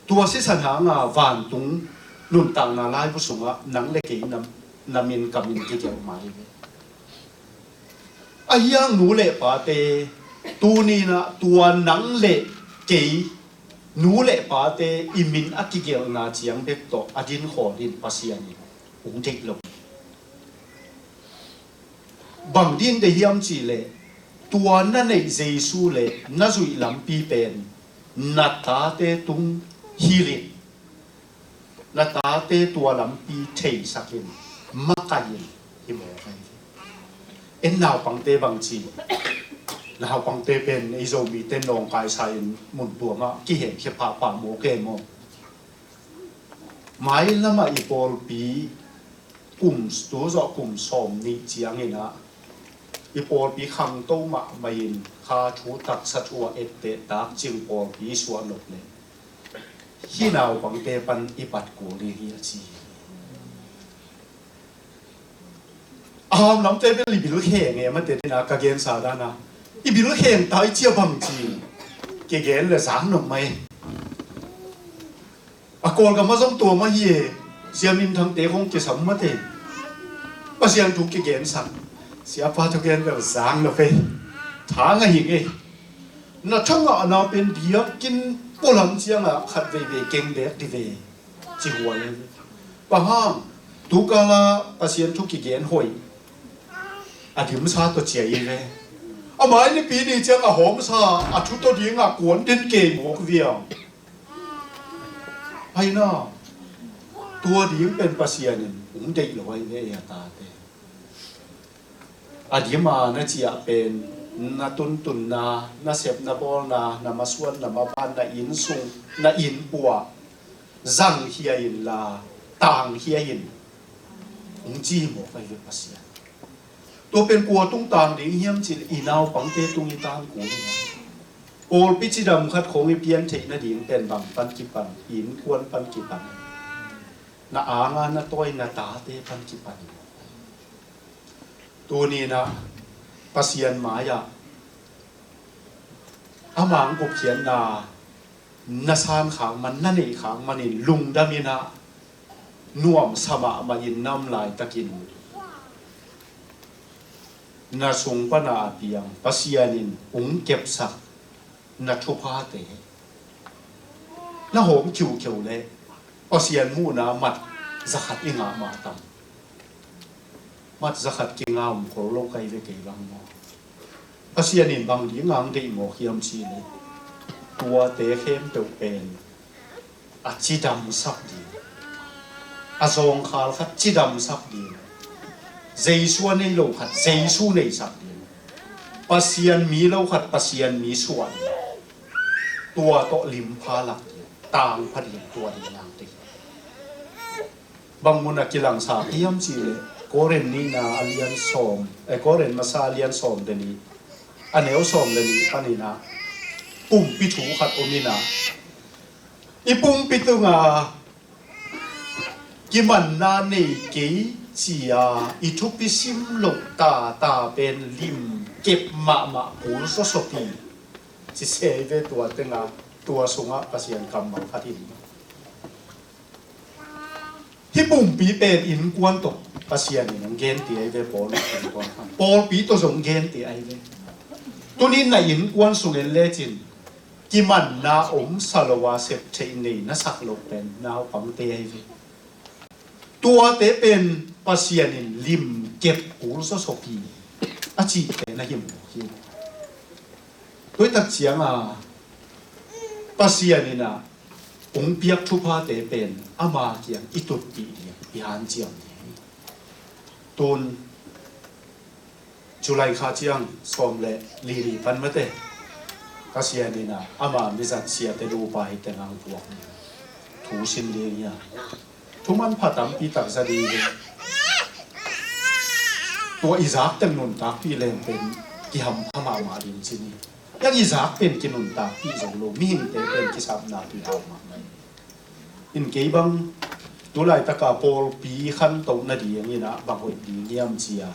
Tua sisan hanga vantung nuntakna laibu sungah nang le kei nam, namin kamin kigelh mai ve. Ahi hang nu le pate, tuni-in ah tua nang le kei, nu le pate i min a kigelhna ciang bek tawh a dinkhawl in Pasian in hong deih lo. Bang ding deih hiam cih leh, tua na neih Jesu le na zuih lampi pen na tate tung hilh in, na tate tua lampi theisak in, makaih in, hi mawk ahi ve. En naupangte bang ci, naupangte pen ei Zomite nawngkaisa in mun tuamah kihenkhia phapha mawk e maw? Mailamah i pawlpi kum, tu zawh kum sawm nih ciangin ah i pawlpi khangto mahmah in kha thu taksa thu a etteh tak cing pawlpi i suah nop leh hih naupangte pan i pat kul ding hi a ci. A hamlamte bel i bil kheng e mate dina ka gensa dana i bil kheng tai cia bang ci kigen le zang nop mai. A Kawlgam a zong tua mah hi e. Sia Min Thangte khong kisam mate. Pasian thu kigensak. Siapa thugen bel zang lo ve. Tha ngah hi ngei. Na tha ngahna pen diakin pualam ciangah khat veivei keng bek di ve. Ci huai. Bang hang, tu kala Pasian thu kigen hoih a dimsa tawh ciah hi ve. A mai nipi ni ciang a hawmsa a thu tawh dingah kuan den kei mawk viau. Aina, tua ding pen Pasian in hong deih lo ahi ve, a tate. A dima na ciah pen na tuntunna, na sepna bawlna, na masuan, na maban, na innsung, na innpuah zangkhia inla, tangkhia in. Hong ci mawk ahi ve Pasian. Tua pen kua tung tang ding hiam cih leh i naupangte tung i tang kul hi. Pawlpi cidam khat khong i pian theih nading pen bang pan kipan, innkuan pan kipan. Na anga na tawi na tate pan kipan. Tuni-in ah Pasian mai-ah ama hong gupkhiatna na san khak man, na neih khak manin lungdam in ah nuamsa mahmah in na om laitakin na sung pana a piang Pasian in hong kepsak na thuphate na hawm khiukheu leh Pasian muhna mat zakhat i ngah mah tam. Mat zakhat kinga om khol lo kai ve kei bang maw? Pasian in bang ding hong deih mawk hiam cih leh tuate khempeuh pen a cidamsak ding, a zawngkhal khat cidamsak ding, Jesu a nei lo khat Jesu neisak ding, Pasian mi lo khat Pasian mi suah ding, tua tawh limpha lak ding, tangpha ding, tua ding hong deih. Bang mun a kilangsak hiam cih leh Korin nihna a lian sawm, eh, Korin masa a lian sawm le nih, a neu sawm le nih panin ah pumpi thu khat om in ah, i pumpi tunga kimanna nei kei ci-a i thupi sim loh tata pen lim kep mahmah kul sawsapi ci se hi ve. Tua tenga tua sungah Pasian kammal khat in Hih pumpi pen innkuan tawh Pasian in hong gente ahi ve, Paul in innkuan khan. Pawlpi tawh zong gente ahi ve. Tuni na innkuan sungin lecin kimanna omsa lo a sep theih nei na sak loh pen naupangte ahi ve. Tuate pen Pasian in limkep kul sawsapi a cihte na hi mawk hi. Tuitak cianga Pasian in a hong piak thuphate pen ama kiang i tutpih ding, i hanciam ding. Tun July kha ciang sawm le li ni pan mate Pasian in a ama mizat siate lupa hi teng ang puak ding, thu sin ding hi a. Thuman pha tampi tak za ding hi. Tua i zak teng nuntakpih leng pen kihampha mahmah ding ci ni. Tang i zak pen kinuntakpih zo lo, mihingte pen kisapna tui hau mahmah. In kei bang tu laitaka pawlpi khantoh nading in ah bang hoih ding hiam ci-a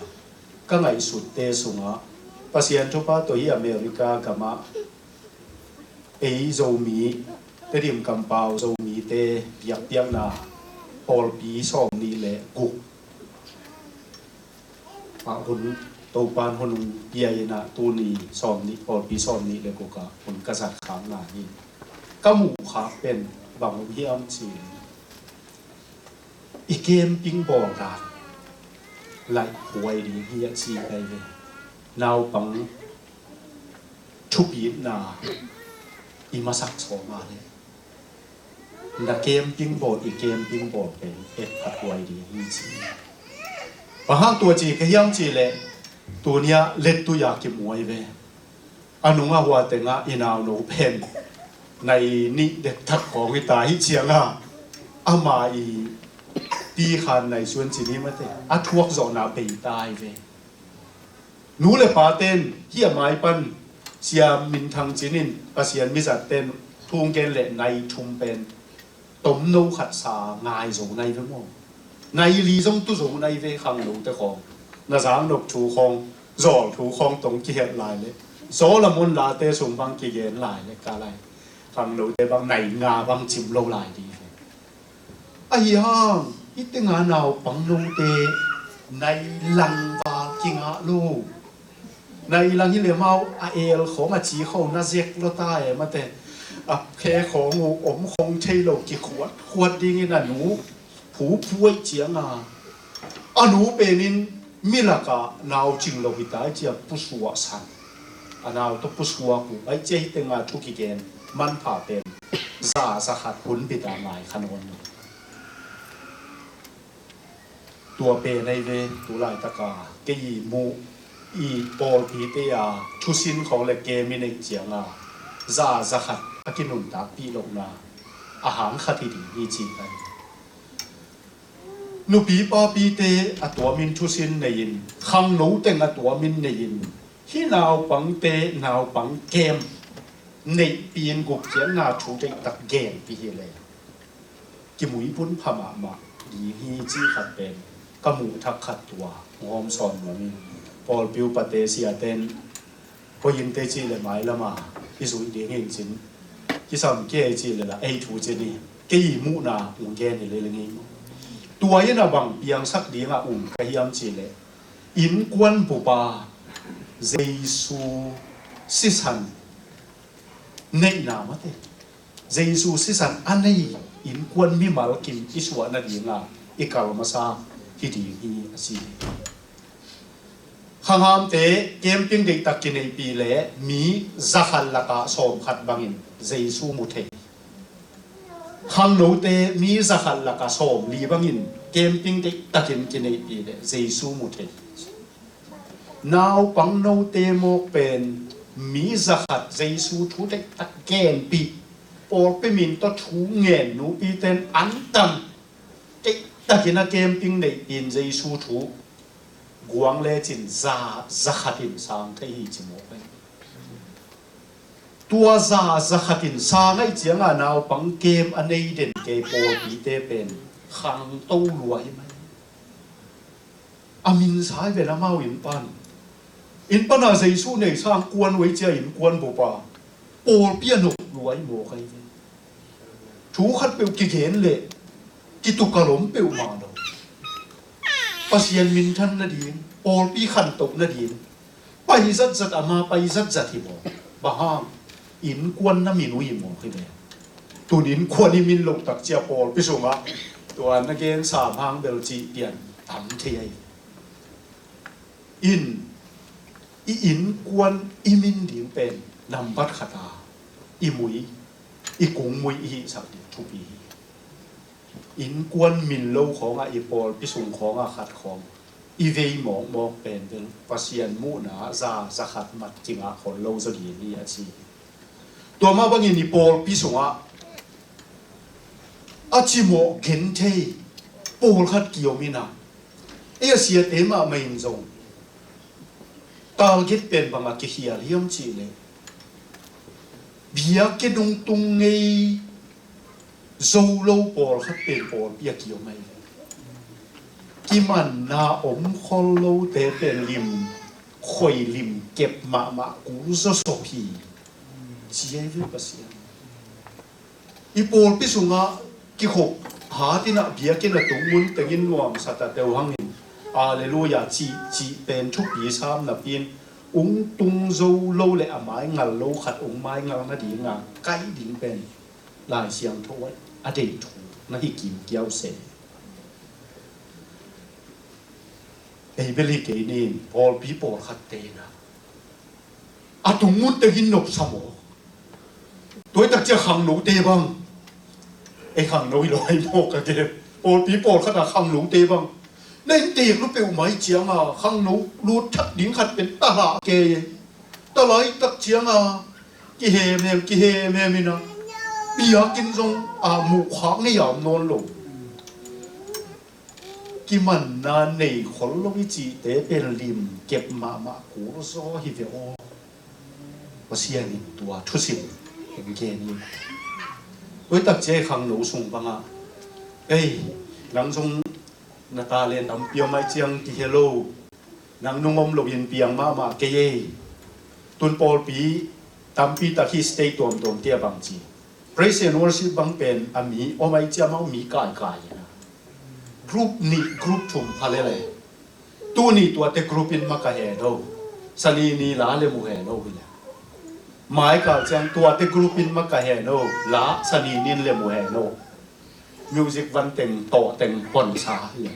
ka ngaihsutte sungah Pasian thupha tawh hi America gamah ei Zomi, Tedim kampau Zomite biakpiakna pawlpi sawmnih le guk ah hun Topan hun hong pia in ah tuni sawmnih, pawlpi sawmnih le guk ah hun ka zat khakna hi. Ka muh khak pen bang hun hiam ci-in i camping bawl dan laih huai ding hi a ci kai ve. Naupang thupitna i masak sawm a le na camping bawl, i camping bawl pen et phat huai ding hi ci. Bang hang tua ci ka hiam ci leh tunia lettui a kimuai ve. A nunga hua tengah i nauno pen nai nih dektak khawng hi ta hi cianga ama i pi khan nai suan ci ni mate a thuak zawhna bei ta hi ve. Nu le pa ten hi a mai pan Sia Min Thang Cin in Pasian mizat ten thung gen le nai thum pen tomno khat sa ngai zo nai ve maw? Nai li zong tu zo nai ve khangno te khawng. Na zang nop thu khawng, zawl thu khawng tong kihet lai le zawl a mon la te sung bang kigen lai le ka lai khangno te bang nai nga bang cim lo lai di ve. Ahi hang i tenga naupang note nai lang val kingah lo. Nai lang hi le mau a el khawng a ci khawng na zek lo ta e mate. A phe khawng uh om khawng thei lo kikhuat khuat dingin a nu phu phuai cianga a nu penin milaka nau cing lo hi ta e cia pusuah san. A nau tawh pusuak uh ai cia hi tenga thu kigen manpha pen za za khat hun bita ngai kha nawn lo. Tua pen ahi ve tu laitaka kei i muh i pawlpite a thusin khawng le kem i neih cianga za za khat a kinuntakpih lohna a hang khat hi ding hi ci kai. Nupi papite a tuamin thusin nei-in khangno teng a tuamin nei-in hi naupangte naupang kem neihpin gupkhiatna thu deihtak genpih hi le. Kimuipun pha mahmah ding hi ci khat pen ka muh thak khat tua ngawm sawn nuam in pawlpi upate siaten hoihinte cih le mailama i zuih ding hin cin kisam kei cih le la ei thu cin hi kei muhna ung gen hi le le ngei maw? Tua in a bang piangsak dingah um ka hiam cih le innkuan bupa Jesu sisan neihna mate. Jesu sisan a nei innkuan mimal kim i suah nadinga i kal masa hi ding hi a ci. Khanghamte camping deihtak kineihpih le mi zakhat lakah sawmkhat bangin Jesu mu thei. Khangnote mi zakhat lakah sawmli bangin camping deihtakin kineihpih le Jesu mu thei. Naupang note mawk pen mi zakhat Jesu thu deihtak genpih pawlpi min tawh thu ngen nupiten an tam deihtakin a camping neihpin Jesu thu guang lecin za zakhatin sang thei hi ci mawk pen. Tua za zakhatin sang aih cianga naupang kem a nei den kei pawlpite pen khangto lua hi mai. A min sai ven amau innpan innpana Jesu nei sang kuan uai cia innkuan bupa pawlpi a nop luai mawk ahi ve. Thu khat peuh kigen le kitukalom peuhmah lo. Pasian minthan nading pawlpi khantoh nading pai zatzat ama pai zatzat hi maw? Bang hang innkuan na min uh hi maw hi ve. Tun innkuan i min loh tak cia pawlpi sungah tua na gen sam hang bel cih pian tam thei ahi. In i innkuan i min ding pen nambat khata i mui i kung mui i hihsak ding thupi hi. Innkuan min lo khawngah i pawlpi sung khawngah khat khawng i vei mawkmawk pen bel Pasian muhna za zakhat mat kingah khol lo zaw ding hi a ci. Tua mah bangin i pawlpi sungah a cimawh genthei pawlkhat kiom inah ei a siate mahmah in zong target pen bangah kikhial hiam cihleh Biakinn hong tung ngei zo lo pawlkhat pen pawlpi a kiom ahi ve. Kimanna om khol lote pen lim, khoi lim kep mahmah kul zawsop hi. Ci ahi ve Pasian. I pawlpi sungah kikhop hat in ah biakinn a tung mun tengin nuamsa ta teuh hangin Alleluia cih, cih pen thupi sam napi in, ung tung zo lo le a mai ngal lo khat ung mai ngal nadinga kai ding pen Lai Siangtho a deih thu na hi kim kiau se. Ei bel hi kei nin pawlpi pawlkhatte na a tung mun tengin nopsa maw? Tua hi tak ciang khangnote bang, ei khangno hi lo ai maw ka gen. Pawlpi pawlkhat a khangnote bang na inntek lua peuhmah hi cianga khangno lut thak ding khat pen ta hlah kei. Ta lai tak cianga kihemhem kihemhem in a biakinn zong a muhkhak ngei a om nawn lo. Kimanna nei khol lo i cihte pen lim kep mahmah kul zaw hi ve aw. Pasian in tua thusim hong gen hi. Tua hi tak ciang khangno sung bangah, ei, nang zong na talent tampi om ai ciang kihel lo. Nang nung om loin piang mahmah kei ei. Tun pawlpi tampi tak hi state tuamtuam tia bang ci. Praise and worship bang pen a mi om ai ciang amau mi kaikai hi na. Group nih group thum pha lele. Tuni tuate group in maka he no. Sani ni la le mu he no hi le. Mai kal ciang tuate group in maka he no. La sani nin le mu he no. Music van teng tawh teng hon sa hi le.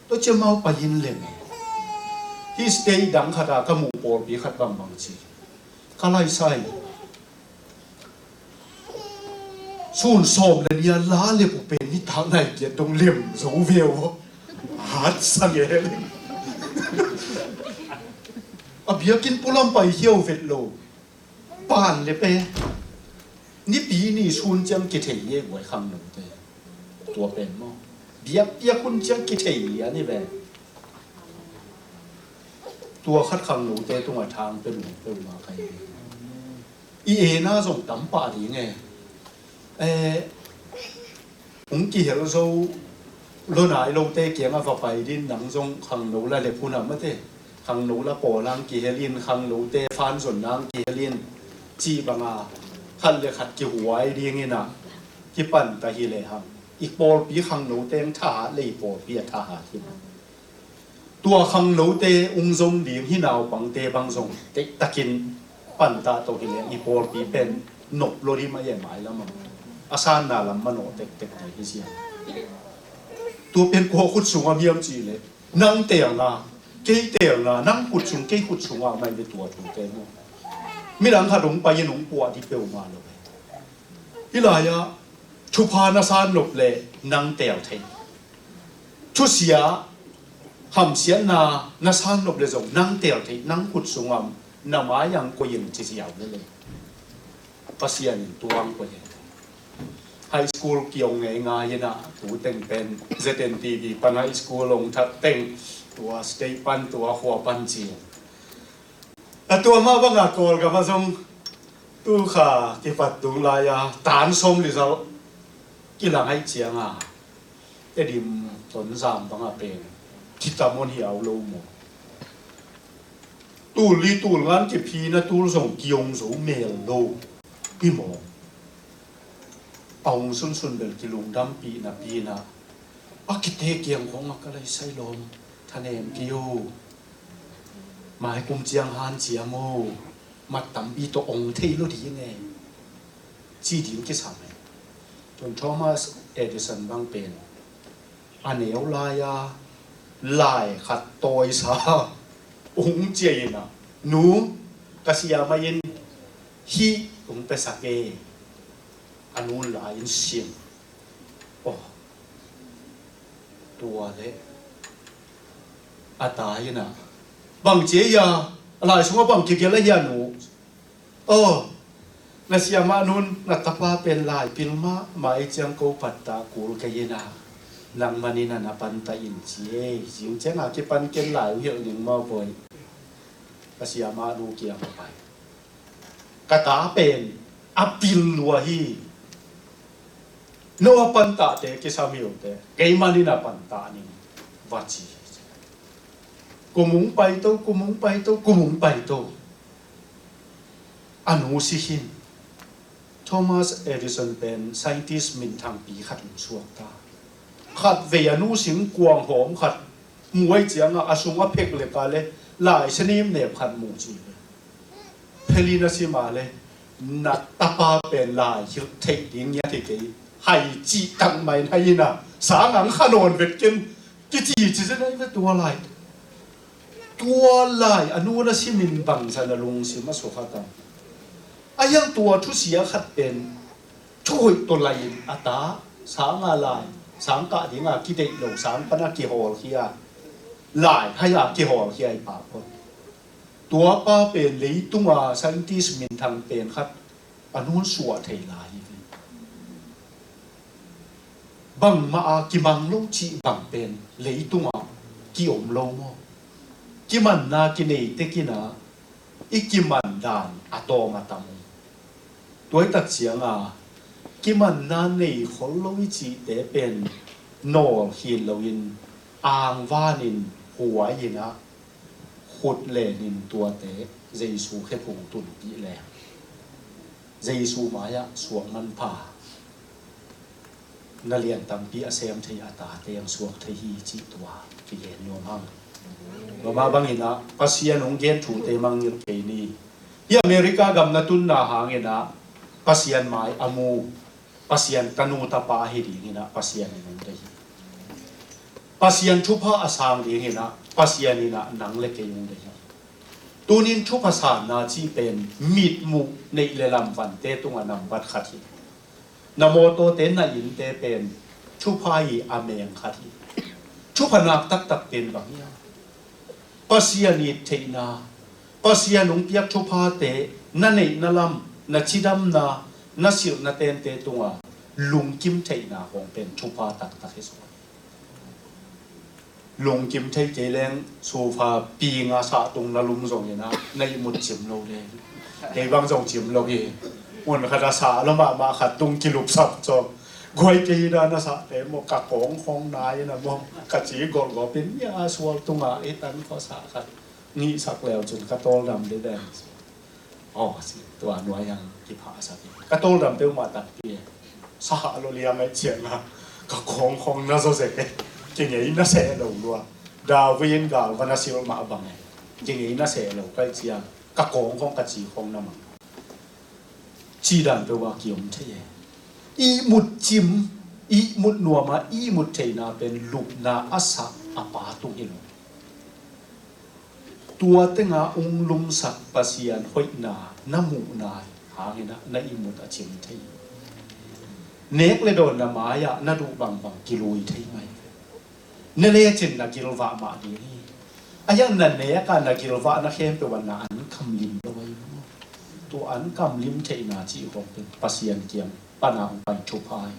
Tua ciang amau pai in le mu. Hi state dang khat a ka muh pawlpi khat bangbang ci. Ka lai sai. Sun sawm le nia la le pu pen nitak nai kiat dong lem zo ve aw. Hat sang e. A biakinn pualam pai hiau vet lo. Pan le pe. Nipi ni sun ciang kithei ye guai khangnote. Tua pen maw? Biak biak hun ciang kithei lian hi ve. Tua khat khangnote tungah thang pe lung peuhmah ka hi. I ena zong tam pah ding e. Eh, hong kihel zo lo nai lote kiangah va pai din nang zong khangno la le phun a mate. Khangno la pawl ang kihel in khangnote fan zon ang kihel in cih banga khat le khat kihuai ding in a kipan ta hi le hang. I pawlpi khangnote ang thahat le i pawlpi a thahat hi. Tua khangnote ung zom ding hi naupangte bang zong teitakin pantah tawh hi le i pawlpi pen nop lo dih mah i a mailam a sanna lam manawh tektek ding hi siam. Tua pen kua khut sungah hiam cih le nang teelna, kei teelna, nang khut sung kei khut sungah mai ve tua tute maw? Midang khat hong pai in hong puah dih peuhmah lo. Hih lai-ah thupha na san nop le nang teel thei. Thusia hamsiatna na san nop le zong nang teel thei, nang khut sungam na mai ang koi in ci ziau le le. Pasian in tuang koi in. High school kiong ngei ngai in a tu teng pen Z N T V pan high school ong that teng tua state pan tua khua pan ci. A tua mah bangah Kawlgam ah zong tu kha kipat tung lai-a tan sawm li zau kilang aih cianga Tedim Tonzang bangah pen kitam on hi au lo maw? Tul li tul ngan kiphina tul zong kiong zo mel lo hi maw? A hong sunsun bel kilungdampih napi in a kite kiang khawngah ka lai sai lawm thanem kei o. Mai kum ciang hanciam o, mat tampi tawh ong thei lo ding e, ci ding kisam e. Tun Thomas Edison bang pen a neu lai-a lai khat tawisa ung ciah in a, nu, ka siamah in hih ung pesak e. A nun lai in sim. Aw, tua le a ta in a, bang ci a, a lai sungah bang kigelh a hia nu? Aw, na siamah nun na tapa pen lai pil mahmah i ciang ko pattah kul kei in a, nang manin a na pantah in ci e. Zing ciangah kipan ken lai uh hilh ning maw boy? Ka siamah nu kiang a pai. Ka ta pen a pil lua hi. No a pantahte kisam hi uh teh, keiman in a pantah ning, va ci. Kum ung paito, kum ung paito, kum ung paito. A nu si khin. Thomas Edison pen scientist minthangpi khat ung suak ta. Khatvei a nu singkuang hawm khat muai ciangah a sung a phek leka le laise nimnem khat mu ci ve. Phelin a sim a le, na tapa pen lai hilh theih ding ngiat hi kei. Hai cih tak mai na hi na, sang ang kha nawn vet ken, kici ci zen a hi ve tua lai. Tua lai a nu na simin bangzah na lungsim a sukha ta. A hiang tua thusia khat pen thuhoih tawh lai-in a ta, sang a lai, sang kah dinga kideih lo, sang pana kihawlkhia, lai hai a kihawlkhia i pa phot. Tua pa pen leitunga scientist minthang pen khat a nun suah thei lai hi. Bangmah a kimang lo cih bang pen leitunga kiom lo maw? Kimanna kinei tekinah i kiman dan a tawm a tam uh. Tuaitak cianga kimanna nei khol lo i cihte pen nawl khin loin angvanin huai inah khut lenin tuate Jesu khephung tunpih le Jesu mai-ah suak manpha na lian tampi a sem thei a tate ang suak thei hi cih tua kigen nuam hang. Tua mah banginah Pasian hong gen thute mangngilh kei ni. Hi America gam na tunna hanginah Pasian mai a mu, Pasian tanu tapa hi dinginah Pasian in hong deih hi. Pasian thupha a sang dinginah Pasian inah nang le kei hong deih hi. Tunin thupha sanna cih pen mitmuh neih le lamvante tungah nambat khat hi. Na mawtawte na innte pen thupha i a meng khat hi. Thupha nak taktak pen bang hiam? Pasian it theihna, Pasian hong piak thuphate na neihna lam, na cidamna, na silhna tente tunga lungkim theihna hong pen thupha taktak hi suak. Lungkim thei kei leng sofa pinga sah tung na lum zongin ah na ihmut cim lo le. Kei bang zong cim lo hi. Mun khat a sah lo mahmah khat tung kilupsap cawk. Guai kei hi dan a sahte maw, ka kawng khong nai na maw, ka ci golgawpin ia sual tunga i tan khuasah khat ngihsak leu cun ka tawldam deden. Aw, si tua nuai ang kiphahsak hi. Ka tawldam peuhmah takpi e. Sahah lo liang ai ciangah ka khawngkhawng na zaw zek e. Kingei na seh lo lua. Darwin galva na silh mah bang e. Kingei na seh lo kai ciang ka khawngkhawng ka ci khawng na mang. Cidan peuh a kiom thei e. Ihmut cim, ihmut nuama ihmut theihna pen lupna a sak a pa tung hi lo. Tua tenga ung lungsak Pasian hoihna na muhna hanginah na ihmut a cim thei. Nek le dawn na mai-ah na duh bangbang kilui thei mai. Na lecin na gilvah mah ding hi. A hiang na nek a na gilvah na khempeuh a na an kamlim lo ahi maw? Tua an kamlim theihna cih hong pen Pasian kiang pana hong pai thupha hi.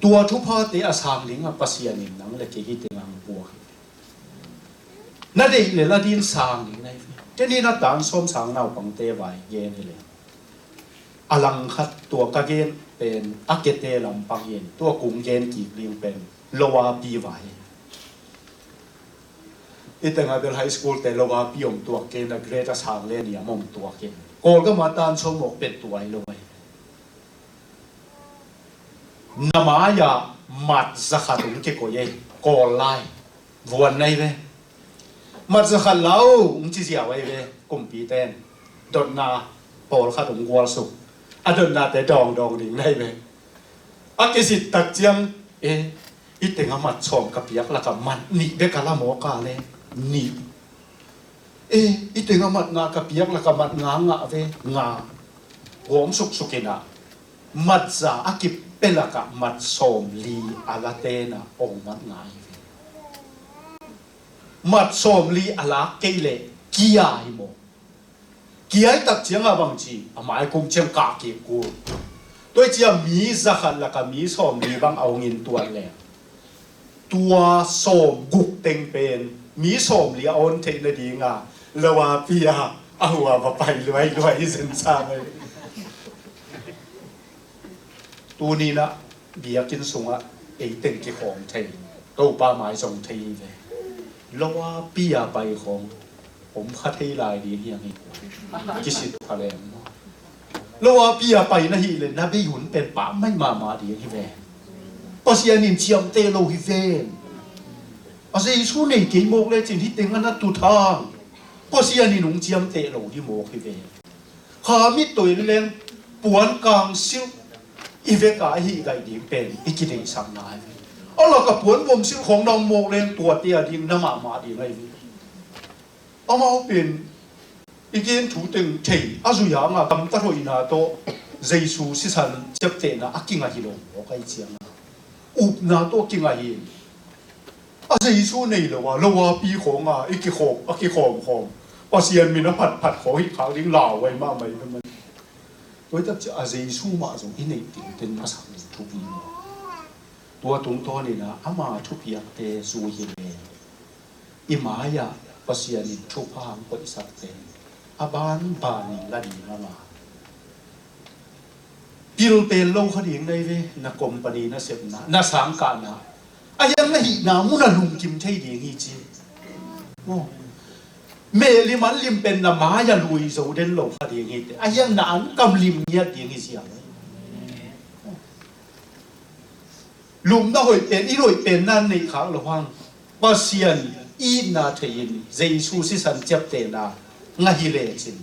Tua thuphate a sang dingah Pasian in nang le kei hi tengah hong puak hi. Na deih le la din sang ding na hi ve. Teni na tan sawm sang naupangte vai gen hi le. A langkhat tua ka gen pen a kete lampang in tua kung gen kik ding pen lower pi vai. I tengah bel high school te lower pi om tuak kei na grade a sang le ni a mom tuak kei. Kawlgam a tan sawm mawk pen tua hi lo ai. Na mai-ah mat zakhat hong kikoih ei, Kawl lai. Vuan na hi ve. Mat zakhat la uh hong ci ziau ahi ve, kumpi ten. Dotna pawlkhat hong gualsuk. A dotnate dawngdawng ding na hi ve. A kisit tak ciang, e, i tengah mat sawm ka piak lakah mat nih bek a la mawk a le, nih. E, i tengah mat nga ka piak lakah mat nga ngah ve, nga. Gawm suksuk inah mat za a kipia lakah mat sawm li a la tenah ong mat nga hi ve. Mat sawm li a lak kei leh kia hi maw? Kia i tak ciangah bang ci, a mai kum ciang kah kik kul. Tua i ciah mi zakhat lakah mi sawm li bang a ong in tuat leng. Tua sawm guk teng pen mi sawm li a awn theih nadinga lower pi-a a hua va pai luailuai hi zensa mai. Tuni-in ah biakinn sungah ei teng kikhawm thei, Topa mai zong thei hi ve. Lo a pi a pai khawng om kha thei lai ding hi hang hi. Kisit pha leng maw? Lo a pi a pai na hih leh na bei hun pen pammaih mahmah ding hi ve. Pasian in ciamteh lo hi ven. A Jesu nei kei mawk lecin hih teng a na tut hang. Pasian in hong ciamteh lo hi mawk hi ve. Kha mit toh in leng puan kang silh i vek a i hih gaih ding pen i kideihsakna hi ve. A lak a puan vom silh khawng na om mawk leng tuate a ding na mahmah ding ahi ve. Amau pen i gen thu teng thei a zui hang a gamtat hoihna tawh Jesu sisan ciaptehna a kingah hi lo mawk ahi ciang a, upna tawh kingah hi. A Jesu nei lo a, lo a pi khawng a i kikhawm, a kikhawm khawm, Pasian min a phatphat khawng hih khak ding lau ahi mahmah hi ve maw. Tua hi tak ciang a Jesu mah zong i neih ding pen a sak ding thupi maw? Tua tungtawnin ah ama thupiakte zui hi leh i mai-ah Pasian in thupha hong koihsakte a banbanin la ding a, ama pil pel lo kha ding na hi ve. Na company na sepna, na sangkahna, a hiang na hihna mun a lungkim thei ding hi ci. Mehlim an lim pen na mai-ah lui zo den lo kha ding hi teh, a hiang na ankam lim ngiat ding hi ziau. Lupna hoih pen, i hoih pen na neih khak loh hang, Pasian itna thei-in Jesu sisan ciaptehna ngah hi lecin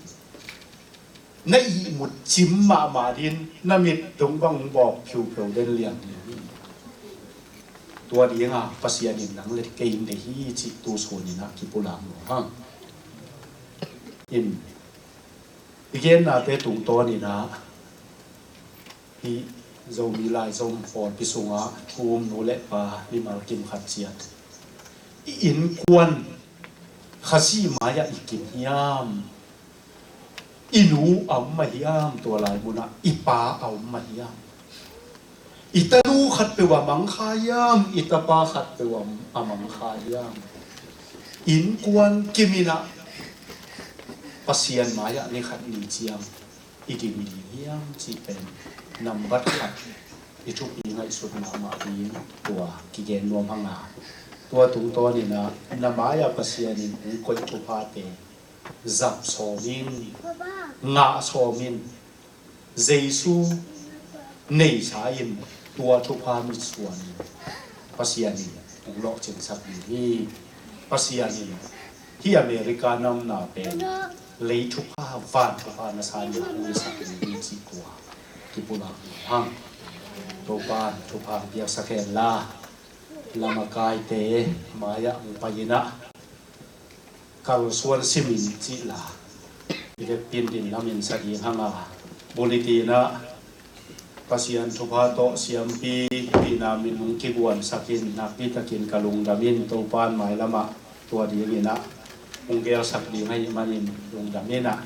na ihmut cim mahmah ding, na mit dong bang bawk phiupheu den liang ding hi. Tua dinga Pasian in nang le kei in deih hi cih tu sunin ah kipulak nuam hang. In i gennate tungtawnin ah hih Zomi Laizom pawlpi sungah thu um nu le pa mimal kim khat ciat, i innkuan Khazih mai-ah i kim hiam? I nu a om mah hiam? Tua lai munah i pa a om mah hiam? I tanu khatpeuh a mang kha hiam? I tapa khatpeuh a, a mang kha hiam? Innkuan kimin ah Pasian mai-ah ni khat ni ciang i ding ding hiam cih pen nambat khat i thupi ngaihsut mahmah ding tua kigen nuam hang a, tua tungtawnin ah na mai-ah Pasian in hong koih thuphate zap sawmin, ngah sawmin, Jesu neisa in tua thupha mitsuan in Pasian in hong lawhcinsak ding hi. Pasian in hih America na omna pen lei thupha, van thupha na sa in hong hisak ding hi cih tua kipulak nuam hang. Topa in thupha piaksak hen la, lamakaite mai-ah hong pai-in ah kalsuan simin cih la i vekpi-in din lamin sa ding hang a, bulletin ah Pasian thupha tawh siampi hihna min hong kiguansak in nakpi takin ka lungdam in, Topa in mailam ah tua dingin ah hong gelsak ding ahih manin lungdam in ah,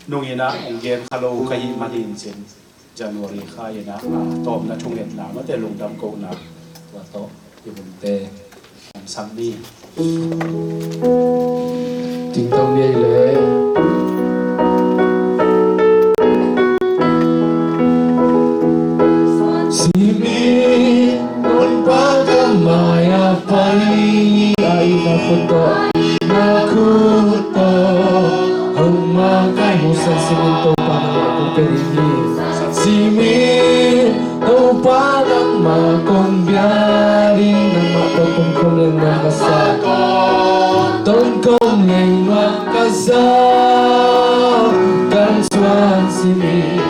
nungin ah hong gen kha lo ka hih manin cin January kha in ah, a tawpna thungetna mate lungdam kohna tua tawh i hunte an sam ni. Tingtang ni ei le. Simi Honpa ka mai-ah pai, ka itna khut tawh, na khut tawh hong makaih, musak simin Topa nangmah kong pia ding hi. Simin Topa nangmah kong bia ding, nangmah tawh tonkhawm leng nuam ka sa, tonkhawm leng nuam ka sa, kalsuan simin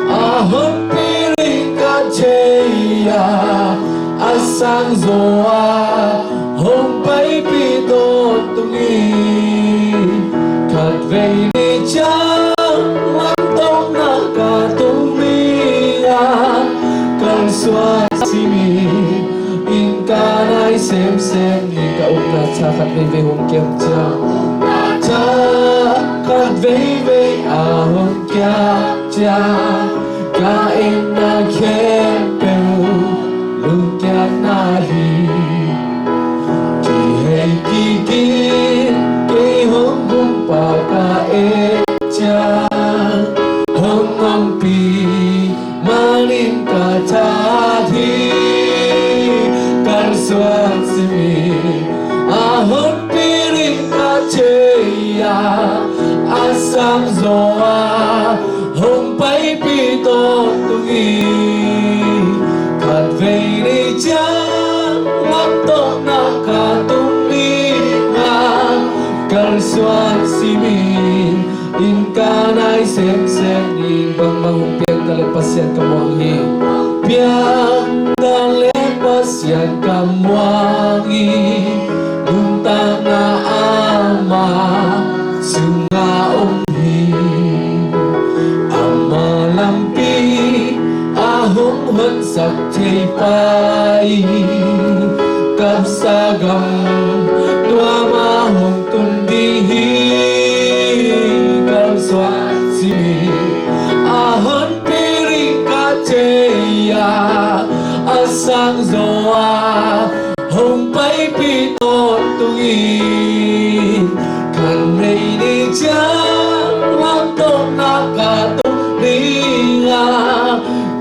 a hong pia ding ka thei a, a sang zaw a hong paipih tawntung hi. Khatvei ni ciang lamtohna ka tung ding a, kalsuan simin inn ka nai semsem ni. Ka upna tha khat veivei hong kiam ciang, tha khat veivei a hong kiam ciang, ka etna khempeuh lungkiatna hi. Kihei kik in kei hong gumpa ka et ciang, hong ompih manin ka tha semsem ni. Bangmah hong piangta leh Pasian ka muang hi. Piangta leh Pasian ka muang hi. Nuntakna ama sungah om hi. Ama lampi a hong honsak thei pa hi. Kamsang gam nuam ah hong tun ding hi. Kalsuan simin a honpi ding ka thei a, a sang zaw a hong paipih tawntung in. Khatvei ni ciang lamto na ka tung ding a,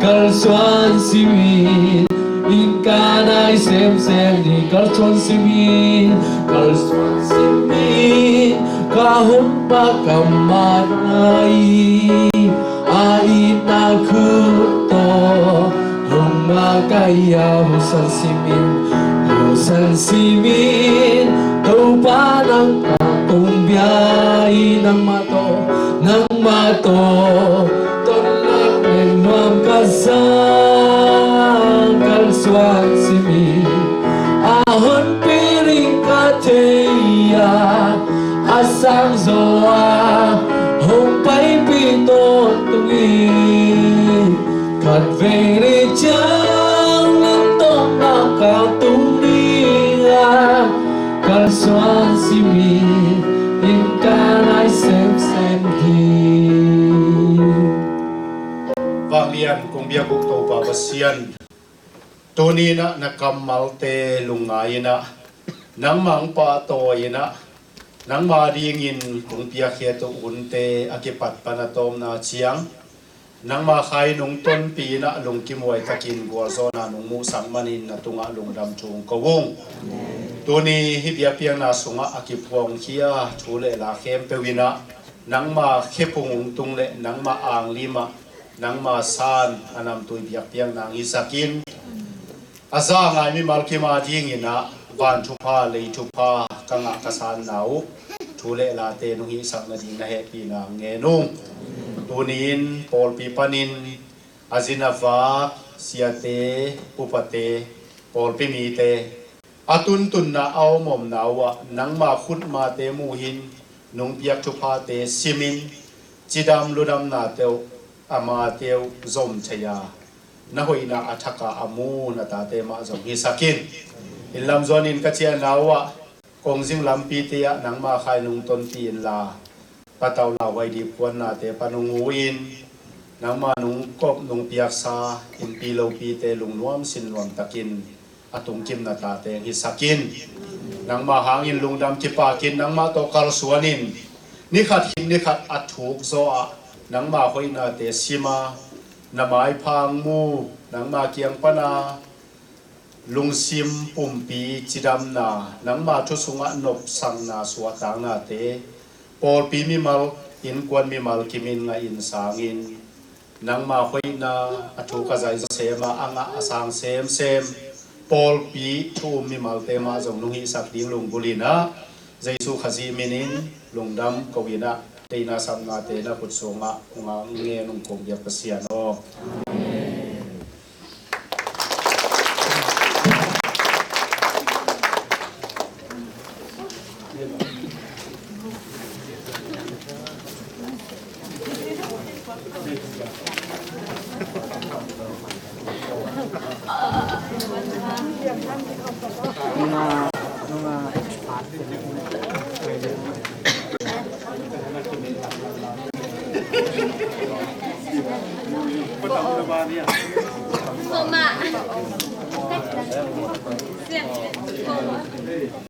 kalsuan simin inn ka nai semsem ni. Kalsuan simin, kalsuan simin ka hong pa ka manai a, inn a khut tawh hong makaih a, husan simin, husan simin Topa nang ka kong bia hi. Nangmah tawh, nangmah tawh ton lak leng nuam ka sa. Kalsuan simin a honpi ding ka thei a, a sang zaw a hong paipih tawntung in. Khatvei ni ciang lamto na ka tung ding a, kalsuan simin inn ka nai semsem hi. Vanglian kong biak uh Topa Pasian, tuni in ah na kammalte lungngai in ah, nangmah hong pahtawi in ah, nangmah dingin kong piakkhiat uh hunte a kipat pan a tawpna ciang, nangmah khai nung tonpih in ah lungkim huai takin gualzawhna nung muhsak manin na tungah lungdam thu hong ko ung. Tuni hih biakpiakna sungah a kiphuang khia thu le la khempeuh in ah, nangmah khephung hong tung le nangmah anglim ah, nangmah san a namtui biakpiakna hong hisak in. A za a ngai mimal kim a dingin ah van thupha lei thupha ka ngah ka sanna uh thu le late nong hihsak nading na hehpihna ngen ung. Tuni-in pawlpi panin a zin a vak siate, upate, pawlpi mite a tuntunna a omomna uhah nangma khutmate muhin nong piak thuphate simin cidam ludamnate uh amate uh zom thei a, na hoihna a thaka a mu na tate mah zong hisak in. Inn lam zuanin ka ciahna uhah kongzing lampite ah nangma khai nung tonpih inla, patauh lauhuai dih puannate pan hong hu in, nangma nung kop nung piaksa innpi lopite lungnuam sinnuam takin a tungkim na tate hong hisak in. Nangma hangin lungdam kipakin nangmah tawh kalsuanin, nikhat khit nikhat a thuk zawah nangma hoihnate sima, na maipha hong mu, nangma kiang pana lungsim pumpi cidamna, nangma thu sungah nopsakna suahtaknate pawlpi mimal, innkuan mimal kimin ngah in sangin, nangma hoihna a thuk a zai zawsem a, a ngah a sang semsem pawlpi thu um mimalte mah zong nong hihsak ding lunggulh inah, Jesu Khazih minin lungdam ko inah, deihna sapnate na khut sungah hong ngen ung kong biak Pasian aw.